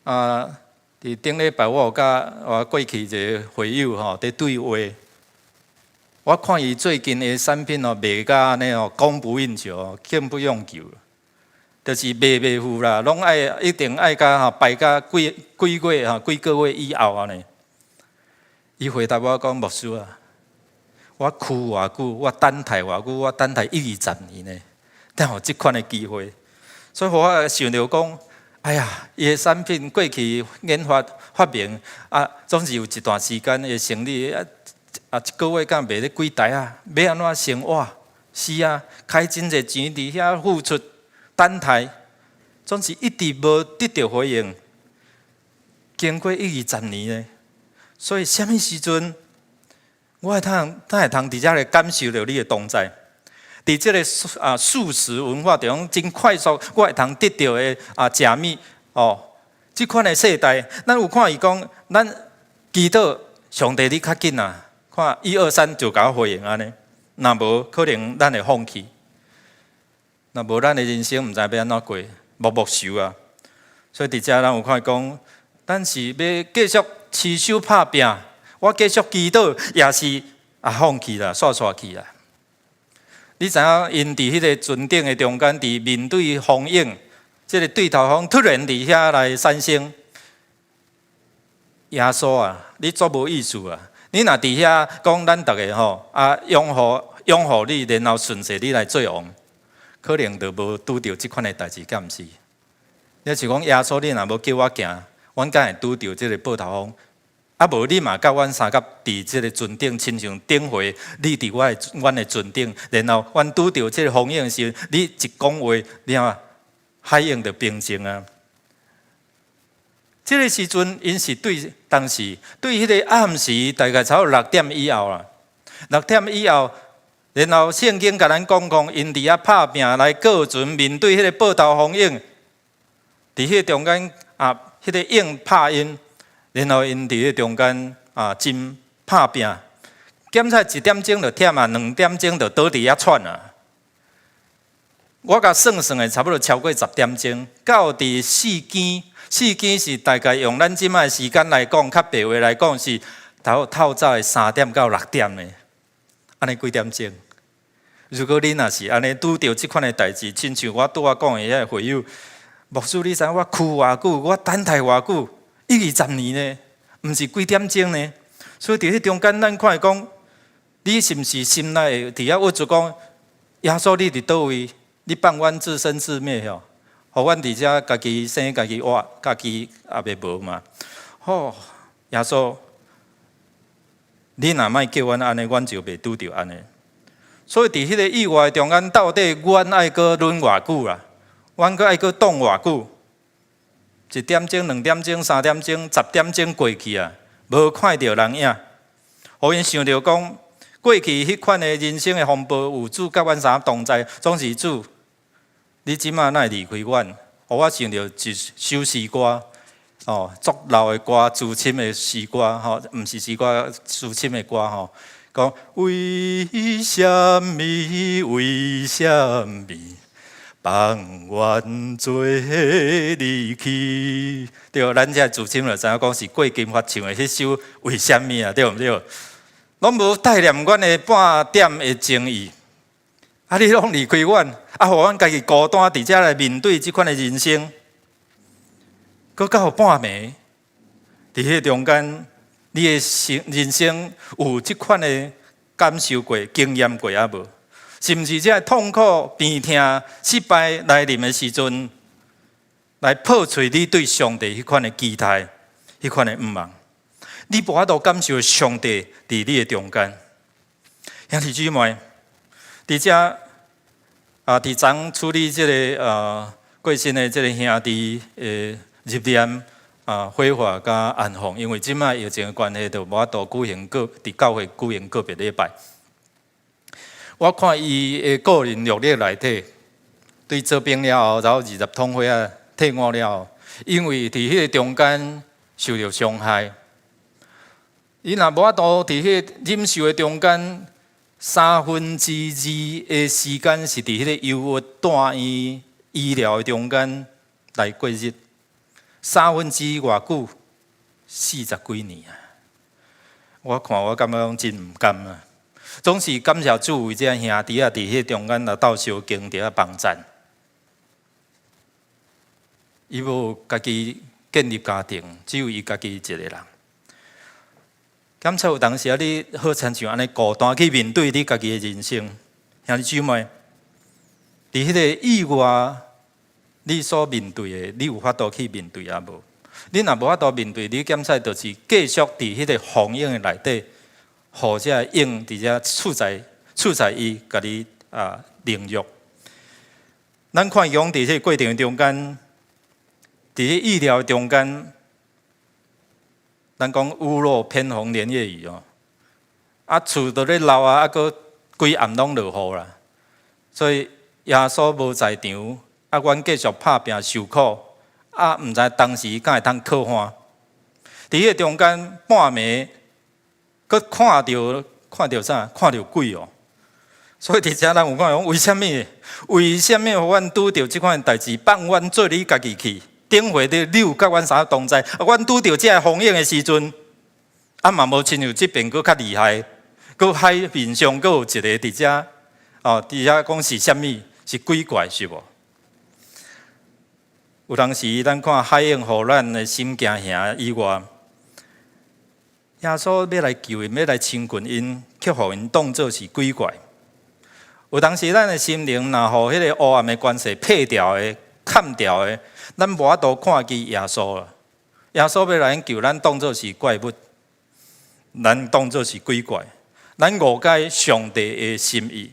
啊，佇頂禮拜我有佮我過去一个會友吼佇對話，我看伊最近的產品哦賣甲按呢哦，供不應求，供不應求，就是賣袂赴啦，攏愛一定愛共吼排甲幾幾月吼幾個月以後按呢。伊回答我講：牧師啊，我苦偌久，我等待偌久，我等待一二十年呢，才有這款的機會。所以我想著講，哎呀，伊的產品過去研發發明啊，總是有一段時間的生理啊啊，一個月敢賣咧幾台啊？欲按怎生活？是啊，開真濟錢佇遐付出等待，總是一直無得著回應。經過一二十年呢，所以啥物時陣，我會通，才會通佇遮來感受著你的同在。佇這个啊速食文化中，真快速，我會通得著的啊食物哦，這款的世代，咱有看伊講，咱祈禱上帝你較緊啊，看一二三就共我回應按呢，若無可能咱會放棄，若無咱的人生毋知欲按怎過，默默受啊。所以佇遮咱有看伊講，咱是欲繼續持守拍拚，我繼續祈禱，抑是啊放棄啦，煞煞去啦。你知影𪜶佇彼个船頂的中間，佇面對風湧，這个對頭風突然佇遐來產生。耶穌啊，你足無意思啊！你若佇遐講咱逐个吼啊擁護擁護你，然後順勢你來做王，可能就無拄著這款的代誌，敢毋是？你是講耶穌，你若無叫我行，阮敢會拄著這个報頭風？啊，無你嘛佮阮相佮佇這个船頂，親像頂回你佇我的阮的船頂，然後阮拄著這个風湧時，你一講話，你看海湧就平靜啊。這个時陣，𪜶是對當時對彼个暗時，大概差不多六點以後啦。六點以後，然後聖經共咱講講，𪜶佇遐拍拚來過船，面對彼个報頭風湧，佇彼个中間啊，彼个湧拍𪜶。然後𪜶佇彼中間啊，真拍拚，檢查一點鐘就忝啊，兩點鐘就倒佇遐喘啊。我共算算的，差不多超過十點鐘，到佇四更，四更是大概用咱這擺時間來講，較白話來講是頭透早的3點到6點的，按呢幾點鐘？如果你若是按呢拄著這款的代誌，親像我拄仔講的彼个會友，牧師你知影我苦偌久，我等待偌久？一二十年呢，毋是幾點鐘呢？所以佇彼中間，咱看講，你是毋是心內佇遐鬱卒講，耶穌你佇佗位？你放阮自生自滅吼，予阮佇遮家己生家己活，家己也袂無嘛？吼，耶穌，你若莫叫阮按呢，阮就袂拄著按呢。所以佇彼个意外中間，到底阮愛閣忍偌久啦？阮閣愛閣擋偌久？一點鐘、兩點鐘、三點鐘、十點鐘過去啊，無看著人影，予𪜶想著講過去彼款的人生的風暴，有主佮阮三同在，總是主，你這馬哪會離開阮？予我想著一首詩歌，哦，足老的歌，慈親的詩歌，吼，毋是詩歌，慈親的歌，吼，講為啥物？為啥物？放阮做離去？對，咱這慈親就知影講是郭金發唱的彼首為啥物啊？對毋對？攏無帶念阮的半點的情意，啊！你攏離開阮，啊！予阮家己孤單佇遮來面對這款的人生，閣到半暝，佇彼中間，你的生人生有這款的感受過、經驗過抑無？是毋是這痛苦、病痛、失敗來臨的時陣，來破碎你對上帝彼款的期待、彼款的向望？你無法度感受上帝佇你的中間。兄弟姊妹，佇遮啊，佇昨處理這个過身的這个兄弟的入殮啊，火化佮安放，因為這擺疫情的關係，就無法度舉行個佇教會舉行告別禮拜。我看伊的個人履歷內底，對做兵了後，然後20統歲仔退伍了後，因為佇彼个中間受著傷害，伊若無法度佇彼个忍受的中間，三分之二的時間是佇彼個憂鬱住院醫療的中間來過日，三分之偌久？四十幾年啊！我看我感覺講真毋甘啊！總是感謝主為這兄弟仔佇彼個中間來鬥相共佇遐幫贊。伊無家己建立家庭，只有伊家己一個人。感謝有當時啊，你好親像按呢孤單去面對你家己的人生，兄弟姊妹，佇彼个意外，你所面對的，你有法度去面對抑無？你若無法度面對，你檢採就是繼續佇彼个風湧的內底，予這个湧佇遮處在處在伊共你啊凌辱。咱看伊講佇這個過程中間，佇醫療中間，咱講屋漏偏逢連夜雨哦，啊厝都咧漏啊，啊閣規暗攏落雨啦，所以耶穌無在場，啊，阮繼續拍拚受苦，啊，毋知當時敢會通靠岸。佇彼個中間半暝，閣看著看著啥？看著鬼哦！所以佇遮咱有看講，為啥物？為啥物予阮拄著這款代誌，放阮做你家己去？頂回你有佮阮三同在，啊，阮拄著這个風湧的時陣，啊嘛無親像這邊閣較厲害，閣海面上閣有一个佇遮，哦，佇遮講是啥物？是鬼怪是無？有當時咱看海湧予咱的心驚嚇以外，耶穌欲來救𪜶，欲來親近𪜶，卻予𪜶當做是鬼怪。有當時咱的心靈若予彼个黑暗的關係破掉的、砍掉的，咱無法度看見耶穌啦。耶穌欲來救咱，當做是怪物，咱當做是鬼怪，咱誤解上帝的心意。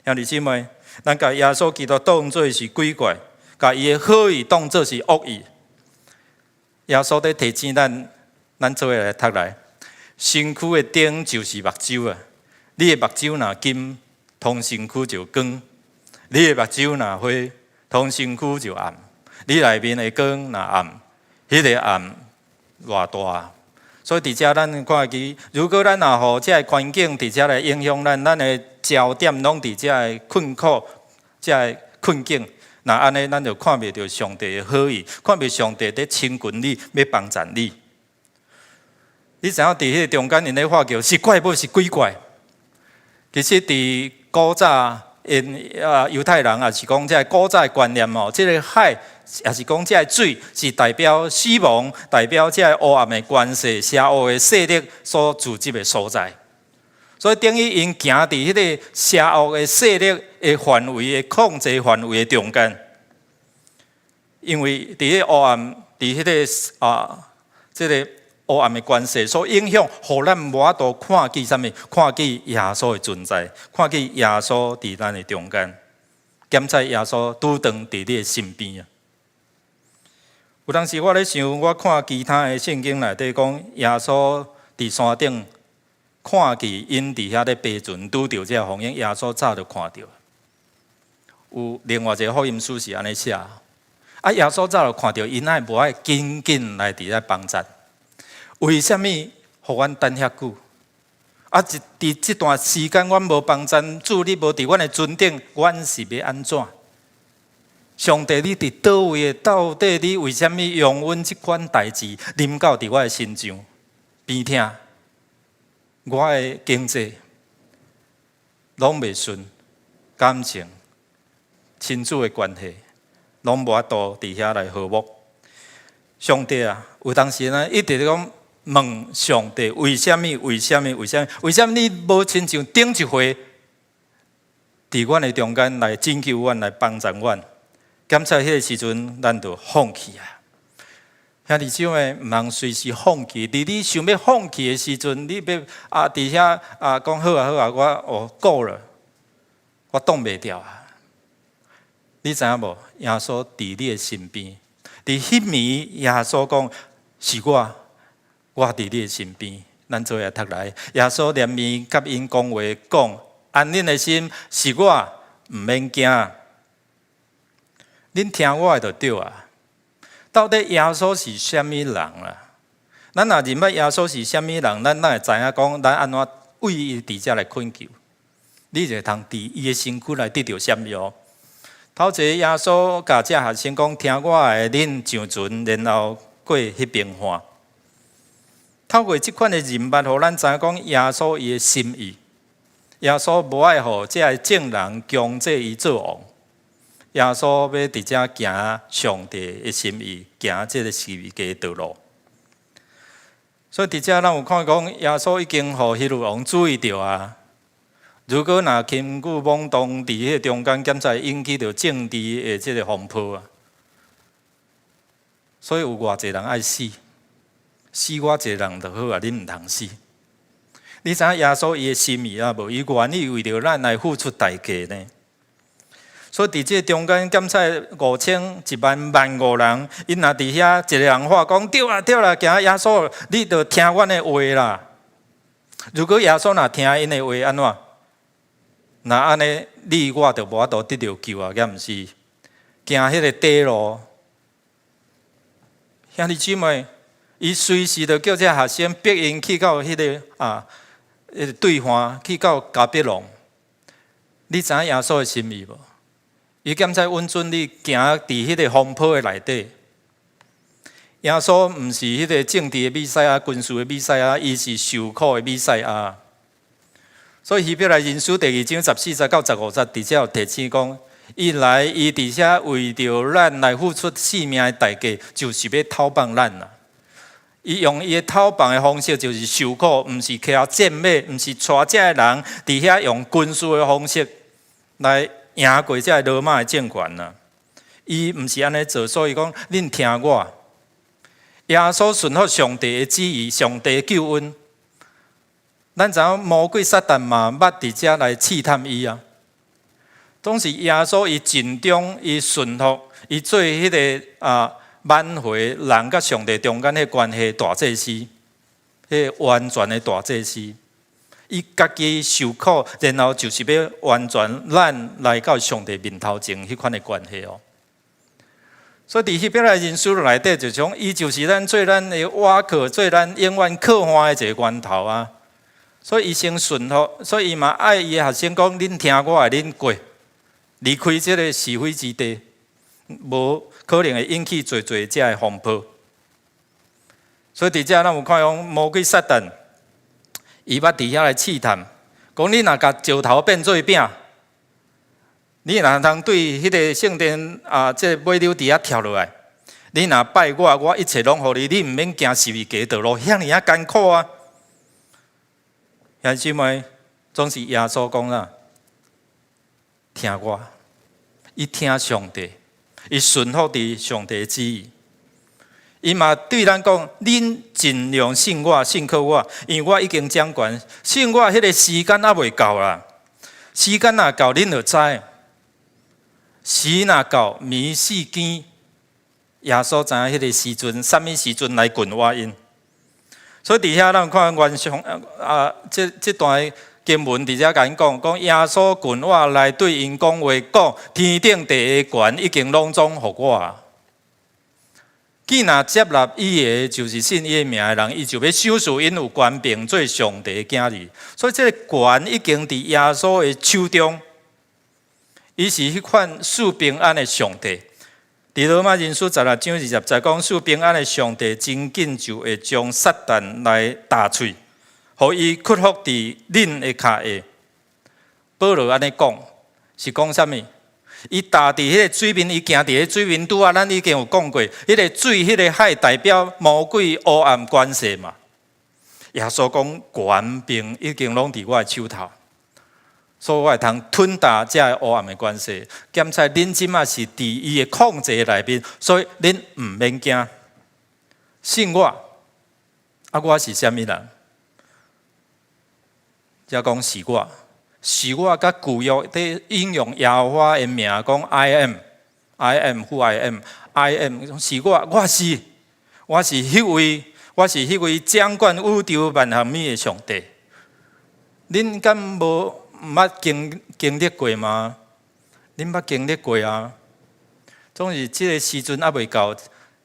兄弟姊妹，咱共耶穌基督當做是鬼怪，共伊的好意當做是惡意。耶穌佇提醒咱，咱做伙來讀來，身軀的燈就是目睭啊！你的目睭若金，通身軀就光；你的目睭若花，通身軀就暗。你內面的光若暗，彼个暗偌大。所以佇遮咱看見，如果咱若予這个環境佇遮來影響咱，咱的焦點攏佇這个困苦、這个困境，若按呢，咱就看袂著上帝的好意，看袂上帝佇親近你，欲幫贊你。你知影佇彼个中間，𪜶咧喊叫是怪物，是鬼怪。其實佇古早𪜶啊猶太人也是講這个古早的觀念哦，這个海也是講這个水是代表死亡，代表這个黑暗的權勢、邪惡的勢力所聚集的所在。所以等於𪜶行佇彼个邪惡的勢力的範圍的控制範圍的中間，因為佇彼個黑暗，佇彼个啊，這个黑暗的權勢所影響，予咱無法度看見啥物？看見耶穌的存在，看見耶穌佇咱的中間，檢查耶穌拄當佇你的身邊啊！有當時我咧想，我看其他的聖經內底講，耶穌佇山頂看見𪜶佇遐咧爬船，拄著這个風湧，耶穌早就看著。有另外一个福音書是按呢寫，啊，耶穌早就看著，𪜶愛無愛緊緊來佇遐幫贊？為啥物予阮等遐久？啊，佇這段時間，阮無幫贊，主你無佇阮的船頂，阮是欲按怎？上帝，你佇佗位？到底你為啥物容忍這款代誌臨到佇我的身上？病痛，我的經濟攏袂順，感情、親子的關係攏無法度佇遐來和睦。上帝啊，有當時呢，一直咧講問上帝，為啥物？為啥物？為啥物？為啥物你無親像頂一回佇阮的中間來拯救阮，來幫助阮？檢查彼个時陣，咱就放棄啊！兄弟姊妹，毋通隨時放棄。佇你想欲放棄的時陣，你欲啊佇遐啊講好啊好啊，我哦夠了，我擋袂牢啊！你知影無？耶穌佇你的身邊，佇彼暝，耶穌講是我，我佇你的身邊。咱做伙讀來，耶穌連面佮𪜶講話，講安恁的心，是我，毋免驚。恁聽我的就對啊！到底耶穌是啥物人啦？咱若認捌耶穌是啥物人，咱哪會知影講咱按怎為伊佇遮來懇求？你就會通佇伊的身軀來得著啥物哦？頭一个耶穌共這學生講：聽我的，恁上船，然後過彼邊岸。透過這款的人物，予咱知影講耶穌伊的心意。耶穌無愛予這个眾人強制伊做王。耶穌欲佇遮行上帝的心意，行這个十字架道路。所以佇遮咱有看講，耶穌已經予希律王注意著啊。如果若輕舉妄動，佇彼个中間，檢才會引起著政治的這个風波啊。所以有偌濟人愛死，死我一个人就好啊，恁毋通死。你知影耶穌伊的心意啊無？伊願意為著咱來付出代價呢？所以佇這中間檢查5000、1萬、1萬5人，𪜶若佇遐一个人話講對啦對啦，行耶穌，你著聽阮的話啦。如果耶穌若聽𪜶的話，按怎？若按呢，你我就無法度得著救啊，敢毋是？行彼个短路，兄弟姊妹，伊隨時就叫這學生逼𪜶去到彼个啊，彼个對岸，去到迦百農。你知影耶穌的心意無？伊敢才允准你行佇彼个風波的內底。耶穌毋是彼个政治的彌賽亞、軍事的彌賽亞，伊是受苦的彌賽亞。所以希伯來人書第二章14節到15節，佇遮有提醒講，伊來伊佇遮為著咱來付出性命的代價，就是欲討放咱啊！伊用伊的討放的方式，就是受苦，毋是騎戰馬，毋是帶這个人佇遐用軍事的方式來贏過這个羅馬的政權啊！伊毋是按呢做，所以講，恁聽我，耶穌順服上帝的旨意，上帝的救恩。咱知影魔鬼撒旦嘛，捌佇遮來試探伊啊。總是耶穌伊盡忠，伊順服，伊做彼个啊挽回人佮上帝中間的關係大祭司，彼个完全的大祭司。伊家己受苦，然後就是欲完全咱來到上帝面頭前彼款的關係哦。所以佇希伯來人書內底就講，伊就是咱做咱的倚靠，做咱永遠靠岸的一个源頭啊。所以伊先順服，所以伊嘛愛伊的學生講：恁聽我的，恁過離開這个是非之地，無可能會引起濟濟這个風波。所以佇遮咱有看講魔鬼撒旦，伊捌佇遐來試探，講你若共石頭變做餅，你若通對彼个聖殿啊，這个尾溜佇遐跳落來，你若拜我，我一切攏予你，你毋免行十字架道路，遐爾仔艱苦啊！兄弟姊妹，總是耶穌講啦，聽我，伊聽上帝，伊順服佇上帝的旨意。伊嘛對咱講，恁盡量信我，信靠我，因為我已經掌權。信我，彼個時間猶未到啦。時間若到，恁就知。時若到，暝四更，耶穌知影彼個時陣，啥物時陣來近我𪜶。所以佇遐咱看原上啊，這段經文佇遮共𪜶講，講耶穌近我來對𪜶講話，講天頂地的權已經攏總予我。既若接納伊的，就是信伊的名的人，伊就欲賞賜𪜶有權柄做上帝的囝兒。所以這個權已經佇耶穌的手中，伊是彼款賜平安的上帝。佇羅馬人書16章20節講，賜平安的上帝真緊就會將撒旦來踏碎，予伊屈服佇恁的跤下。保羅按呢講，是講啥物？伊踏佇彼個水面，伊行佇彼個水面拄仔，咱已經有講過，彼個水、彼個海代表魔鬼黑暗權勢嘛。耶穌講權柄已經攏佇我的手頭，所以我會通吞踏這个黑暗的權勢。兼且恁這馬是佇伊的控制內面，所以恁毋免驚。信我，啊，我是啥物人？遮講是我。是我佮舊約佇引用耶和華的名講 I am，I am who I am，I am 是我，我是，我是彼位，我是彼位掌管宇宙萬物的上帝。恁敢無毋捌經歷過嗎？恁捌經歷過啊？總是這个時陣猶未到，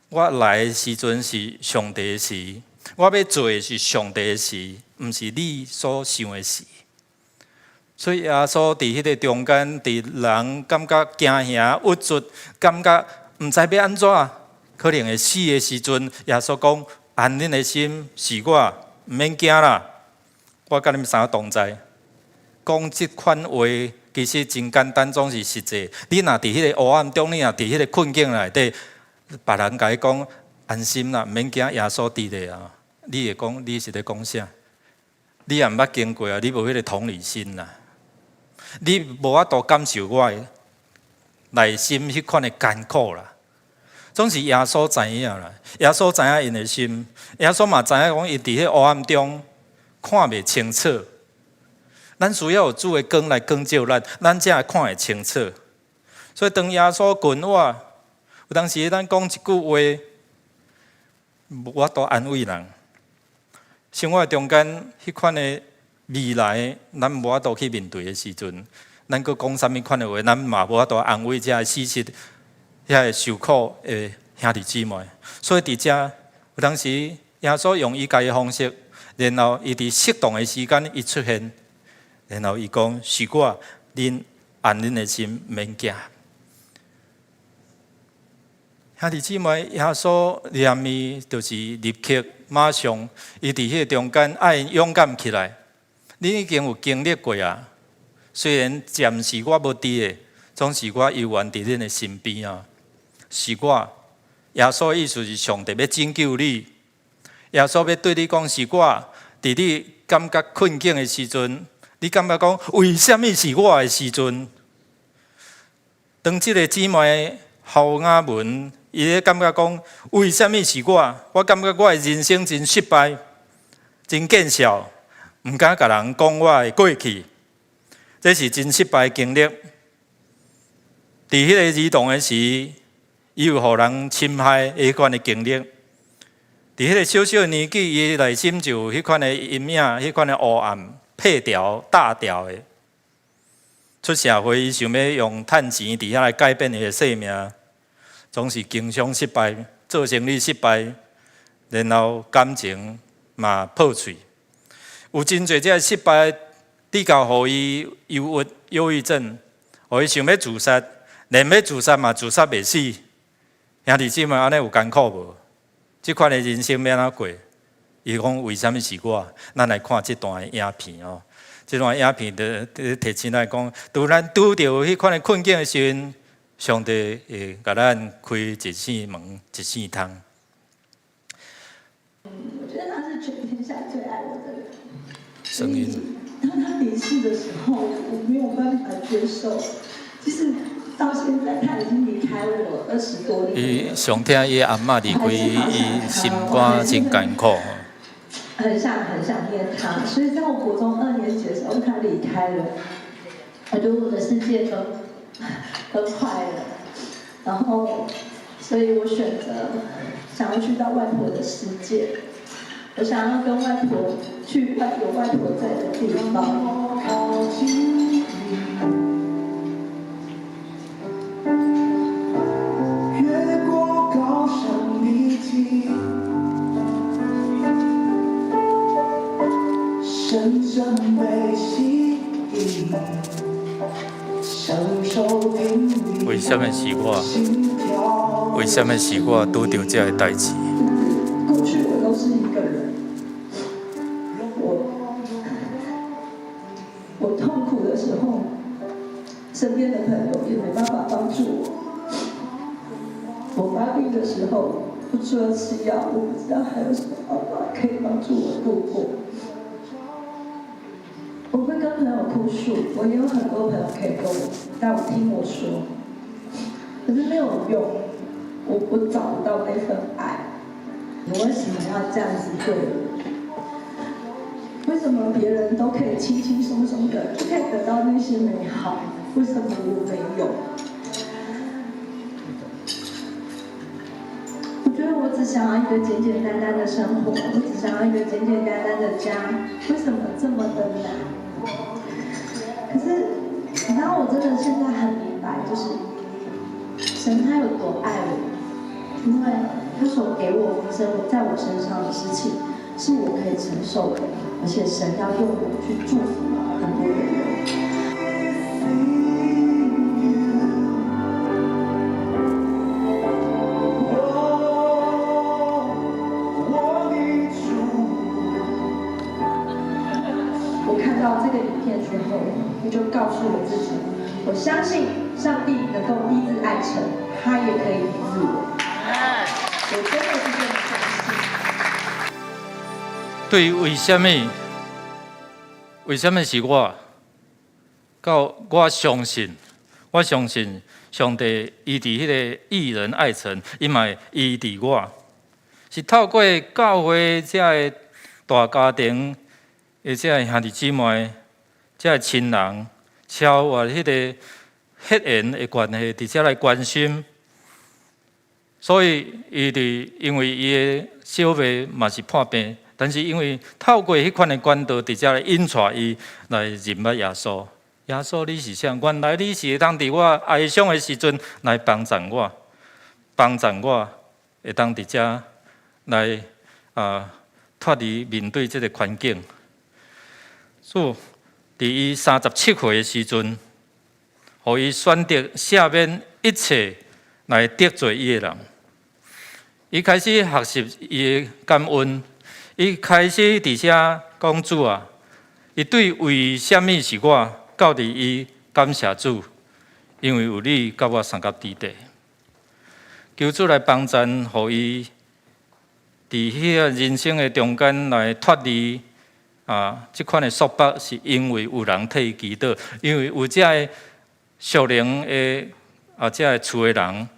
我來的時陣是上帝的時，我欲做的是上帝的時，毋是你所想的時。所以耶穌佇彼个中間，佇人感覺驚嚇、鬱卒，感覺毋知欲按怎，可能會死的時陣，耶穌講：安恁的心，是我，毋免驚啦，我佮恁三個同在。講這款話其實真簡單，總是實際。你若佇彼个黑暗中，你若佇彼个困境內底，別人共你講安心啦，毋免驚，耶穌佇咧啊。你會講你是咧講啥？你也毋捌經過啊，你無彼个同理心啦。你無法度感受我的內心彼款的艱苦啦。總是耶穌知影啦，耶穌知影𪜶的心，耶穌嘛知影講伊佇彼黑暗中看袂清楚。咱需要有主的光來光照咱，咱才會看會清楚。所以當耶穌近我，有當時咱講一句話，無法度安慰人。生活中間彼款的未來，咱無法度去面對的時陣，咱閣講啥物款的話，咱嘛無法度安慰這个死實、遐个受苦的兄弟姊妹。所以佇遮有當時，耶穌用伊家己的方式，然後伊佇適當的時間伊出現，然後伊講：是我，恁安恁的心，免驚。兄弟姊妹，耶穌念伊就是立刻馬上，伊佇彼個中間愛勇敢起來。你已經有經歷過啊，雖然暫時我無佇的，總是我猶原佇恁的身邊啊。是我，耶穌意思是上帝欲拯救你，耶穌欲對你講是我，佇你感覺困境的時陣，你感覺講為啥物是我的時陣？當這个姊妹侯雅文，伊咧感覺講為啥物是我？我感覺我的人生真失敗，真見笑。毋敢共人講我的過去，這是真失敗的經歷。佇彼个兒童的時，伊有予人侵害彼款的經歷。佇彼个小小的年紀，伊內心就有彼款的陰影，彼款的黑暗，撇掉、打掉的。出社會，伊想欲用趁錢佇遐來改變伊的生命，總是經商失敗，做生意失敗，然後感情嘛破碎。有真濟這个失敗，比較予伊憂鬱、憂鬱症，予伊想欲自殺，連欲自殺嘛自殺袂死。兄弟姊妹，按呢有艱苦無？這款的人生欲按怎過？伊講為啥物是我？咱來看這段的影片哦。這段影片就提醒咱講，當咱拄著彼款的困境的時陣，上帝會共咱開一扇門，一扇窗。我覺得他是全天下最愛我的人。聲音。當他離世的時候，我沒有辦法接受。其實到現在，他已經離開我20多年。伊上疼伊阿嬤離開，伊心肝真艱苦。很想很想念他，所以在我國中二年級的時候，他離開了，我覺得我的世界都崩壞了。然後，所以我選擇想要去到外婆的世界，我想要跟外婆去有外婆在的地方。越過高山秘境，深深被吸引，享受頻率。為什麼是我？為什麼是我拄著這个代誌？過去我都是一個人，我痛苦的時候，身邊的朋友也沒辦法幫助我。我發病的時候，我除了吃藥，我不知道還有什麼方法可以幫助我度過。我會跟朋友哭訴，我也有很多朋友可以跟我，但我聽我說，可是沒有用，我找不到那份愛。你為什麼要這樣子對我？為什麼別人都可以輕輕鬆鬆的就可以得到那些美好，為什麼我沒有？我覺得我只想要一個簡簡單單的生活，我只想要一個簡簡單單的家，為什麼這麼的難？可是，你知道我真的現在很明白，就是神他有多愛我，因為他所給我發生在我身上的事情，是我可以承受的，而且神要用我去祝福很多的人。我看到這個影片之後，我就告訴我自己，我相信上帝能夠醫治艾成，他也可以醫治我。我真的是這麼相信。對，為什麼？為什麼是我？到我相信，我相信上帝醫治彼個義人艾成，伊嘛會醫治我，是透過教會這个大家庭的這个兄弟姊妹、這个親人，超越彼個血緣的關係，佇遮來關心。所以，伊佇因為伊的小妹嘛是破病，但是因為透過彼款的管道，佇遮來引帶伊來認捌耶穌。耶穌，你是啥？原來你是會當佇我哀傷的時陣來幫助我，幫助我會當佇遮來脫離面對這個環境。主佇伊37歲的時陣，予伊選擇赦免一切來得罪伊的人。伊開始學習伊的感恩，伊開始佇遮講主啊，伊對為啥物是我，到佇伊感謝主，因為有你佮我相佮佇底。求主來幫贊，予伊佇彼個人生的中間來脫離這款的束縛，是因為有人替伊祈禱，因為有這个屬靈的這个厝的人、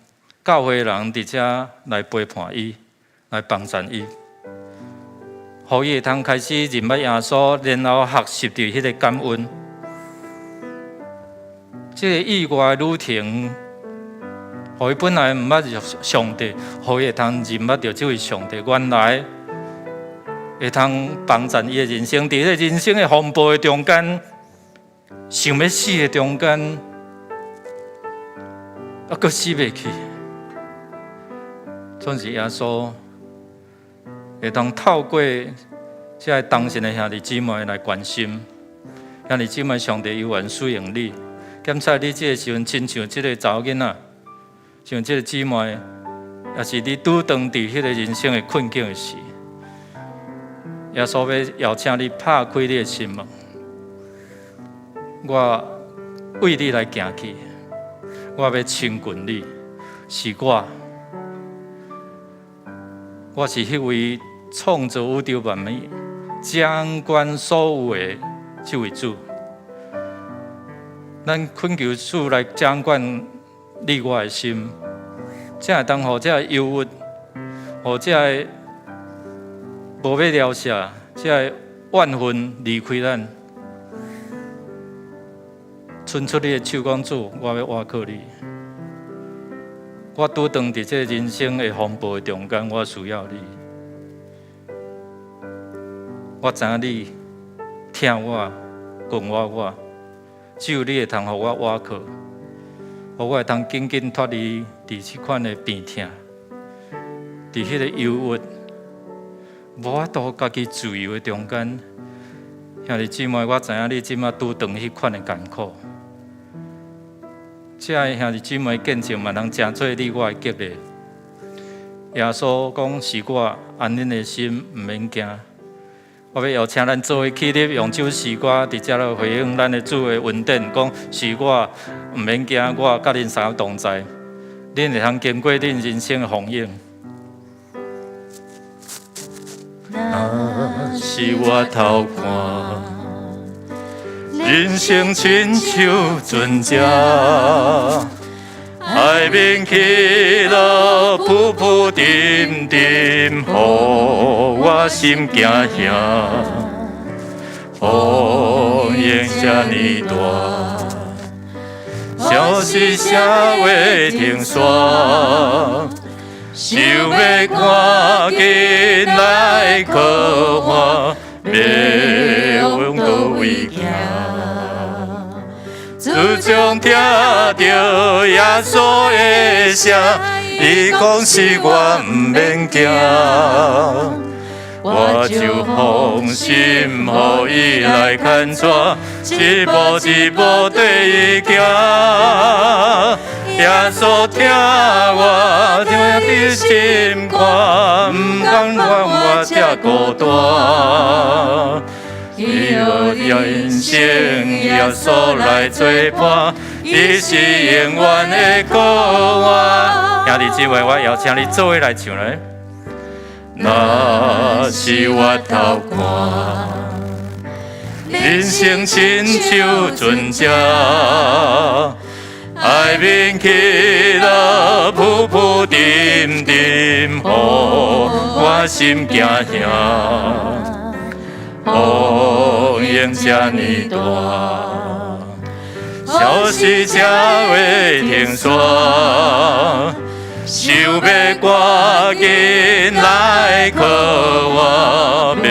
教會的人佇遮來陪伴伊，來幫贊伊，予伊會通開始認捌耶穌，然後學習著彼個感恩。這個意外旅程，予伊本來毋捌上帝，予伊會通認捌著這位上帝，原來會通幫助伊的人生，佇彼個人生的風暴的中間，想欲死的中間，閣死袂去。總是耶穌會當透過這个同信的兄弟姊妹來關心，兄弟姊妹，上帝猶原使用你。檢查你這个時陣，親像這個查某囡仔，像這個姊妹，也是你拄當佇彼個人生的困境的時，耶穌欲邀請你拍開你的心門，我為你來行去，我欲親近你，是我，我是彼位創造宇宙萬物、掌管所有的這位主。咱懇求主來掌管你我的心，才會當予這个憂鬱，予這个無欲饒赦，這个怨恨離開咱，伸出你的手講，主，我欲倚靠你。我拄當佇這个人生的風暴的中間，我需要你。我知影你疼我、關懷我，只有你會通予我倚靠，予我會通緊緊脫離佇這款的病痛，佇彼個憂鬱，無法度家己自由的中間。兄弟姊妹，我知影你這馬拄著彼款的艱苦，這个兄弟姊妹見證嘛，通成做你我的激勵。耶穌講是我安恁的心，毋免驚。我欲邀請咱做伙起立，用這首詩歌佇遮來回應咱的主的恩典，講是我毋免驚，我佮恁三個同在，恁會通經過恁人生的風雨。若是我頭看，人生親像船隻，海面起落浮浮沉沉，予我心驚嚇。風湧這呢大，消息啥會停煞，想欲趕緊來靠岸，欲往佗位行。自從聽著耶穌的聲，伊講是我毋免驚，我就放心予伊來牽帶，一步一步綴伊行。耶穌疼我，聽佇心肝，毋甘願我這孤單。喜樂人生，耶穌來做伴，伊是永遠的靠岸。兄弟姊妹，我邀請你做伙來唱來。若是我頭看，人生親像船隻，海面起落浮浮沉沉，予我心驚嚇。風湧這呢大，消息才會停煞，想欲趕緊來靠岸，欲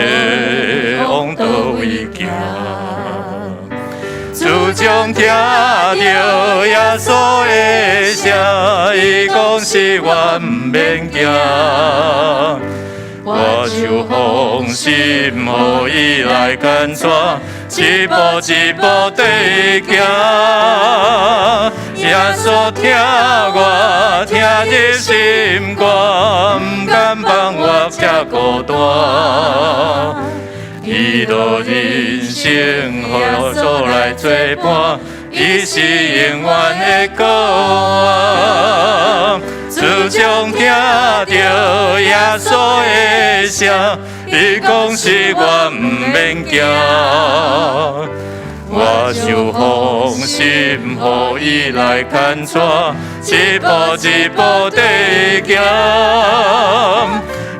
往佗位行。自從聽著耶穌的聲，伊講是我毋免驚，我就放心予伊來牽帶，一步一步綴伊行。耶穌疼我，疼入心肝，毋甘放我這孤單。喜樂人生，予耶穌來做伴，伊是永遠的靠岸。自從聽著耶穌的聲，伊講是我毋免驚，我就放心予伊來牽帶，一步一步綴伊行。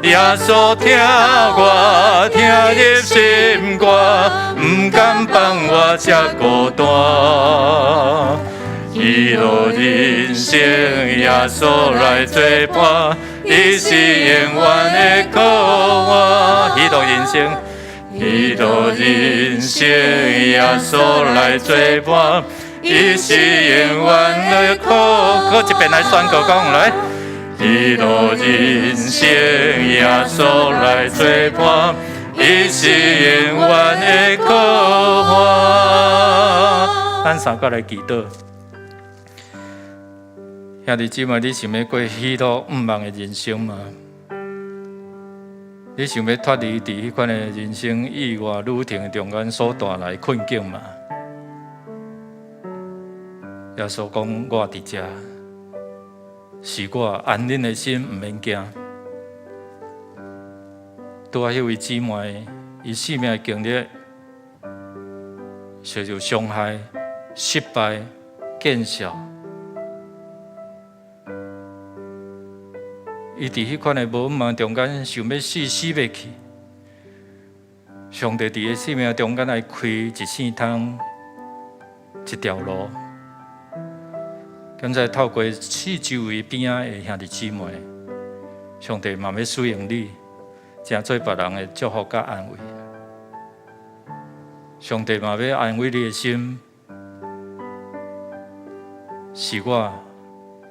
耶穌疼我，疼入心肝，毋甘放我這孤單。喜樂人生，耶穌來做伴，伊是永遠的靠岸。喜樂人生，喜樂人生，耶穌來做伴，伊是永遠的靠岸。閣一遍來宣告講來。喜樂人生，耶穌來做伴，伊是永遠的靠岸。咱三個來祈禱。兄弟姊妹，你想欲過喜樂向望的人生嗎？你想欲脫離佇彼款的人生意外旅程中間所帶來的困境嗎？耶穌講：我佇遮，是我安恁的心，毋免驚。拄仔彼位姊妹，伊生命的經歷，受著傷害、失敗、見笑。伊佇彼款的無毋望中間想欲死，死袂去。上帝佇伊生命中間來開一線通，一條路。現在透過四周圍邊仔的兄弟姊妹，上帝嘛欲使用你，成做別人的祝福佮安慰。上帝嘛欲安慰你的心，是我，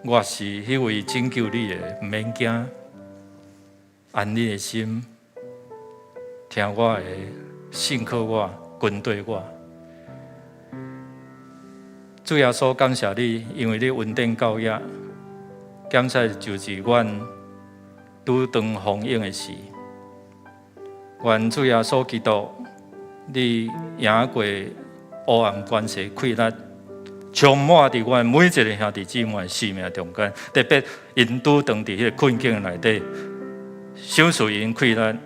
我是彼位拯救你的，毋免驚，安你的心，聽我的，信靠我，跟隨我。主耶穌，感謝你，因為你恩典夠額，檢察就是阮拄當風湧的時。願主耶穌基督，你贏過黑暗權勢氣力，充滿佇阮每一个兄弟姊妹生命中間，特別𪜶拄當佇彼个困境內底，賞賜𪜶氣力，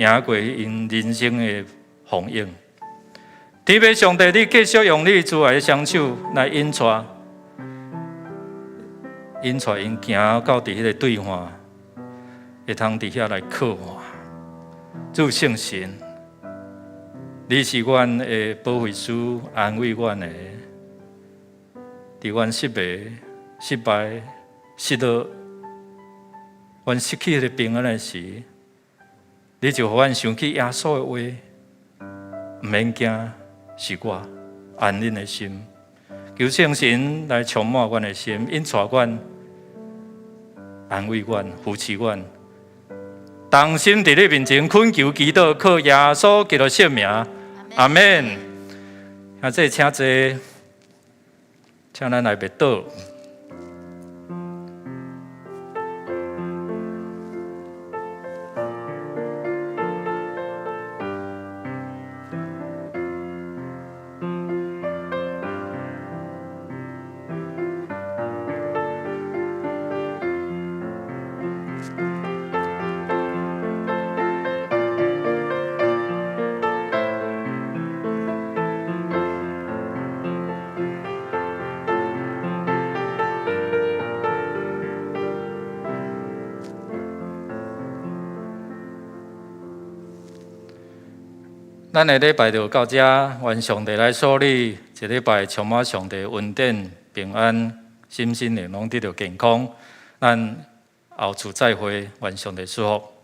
贏過𪜶人生的風湧。天父上帝，你繼續用你慈愛的雙手來引帶，引帶𪜶行到佇彼个對岸，會通佇遐來靠岸。主聖神，你是阮的保惠師，安慰阮的。佇阮失敗、失敗、失落，阮失去彼个平安的時，你就予阮想起耶穌的話，毋免驚。是我安恁的心，求聖神來充滿阮的心，引帶阮、安慰阮、扶持阮，同心佇你面前懇求祈禱，靠耶穌基督聖名，阿們。啊，這請坐，請咱來默禱。咱的禮拜就到這，願上帝來賜你一禮拜充滿上帝恩典、平安、心身靈攏得著健康。咱後次再會，願上帝賜福。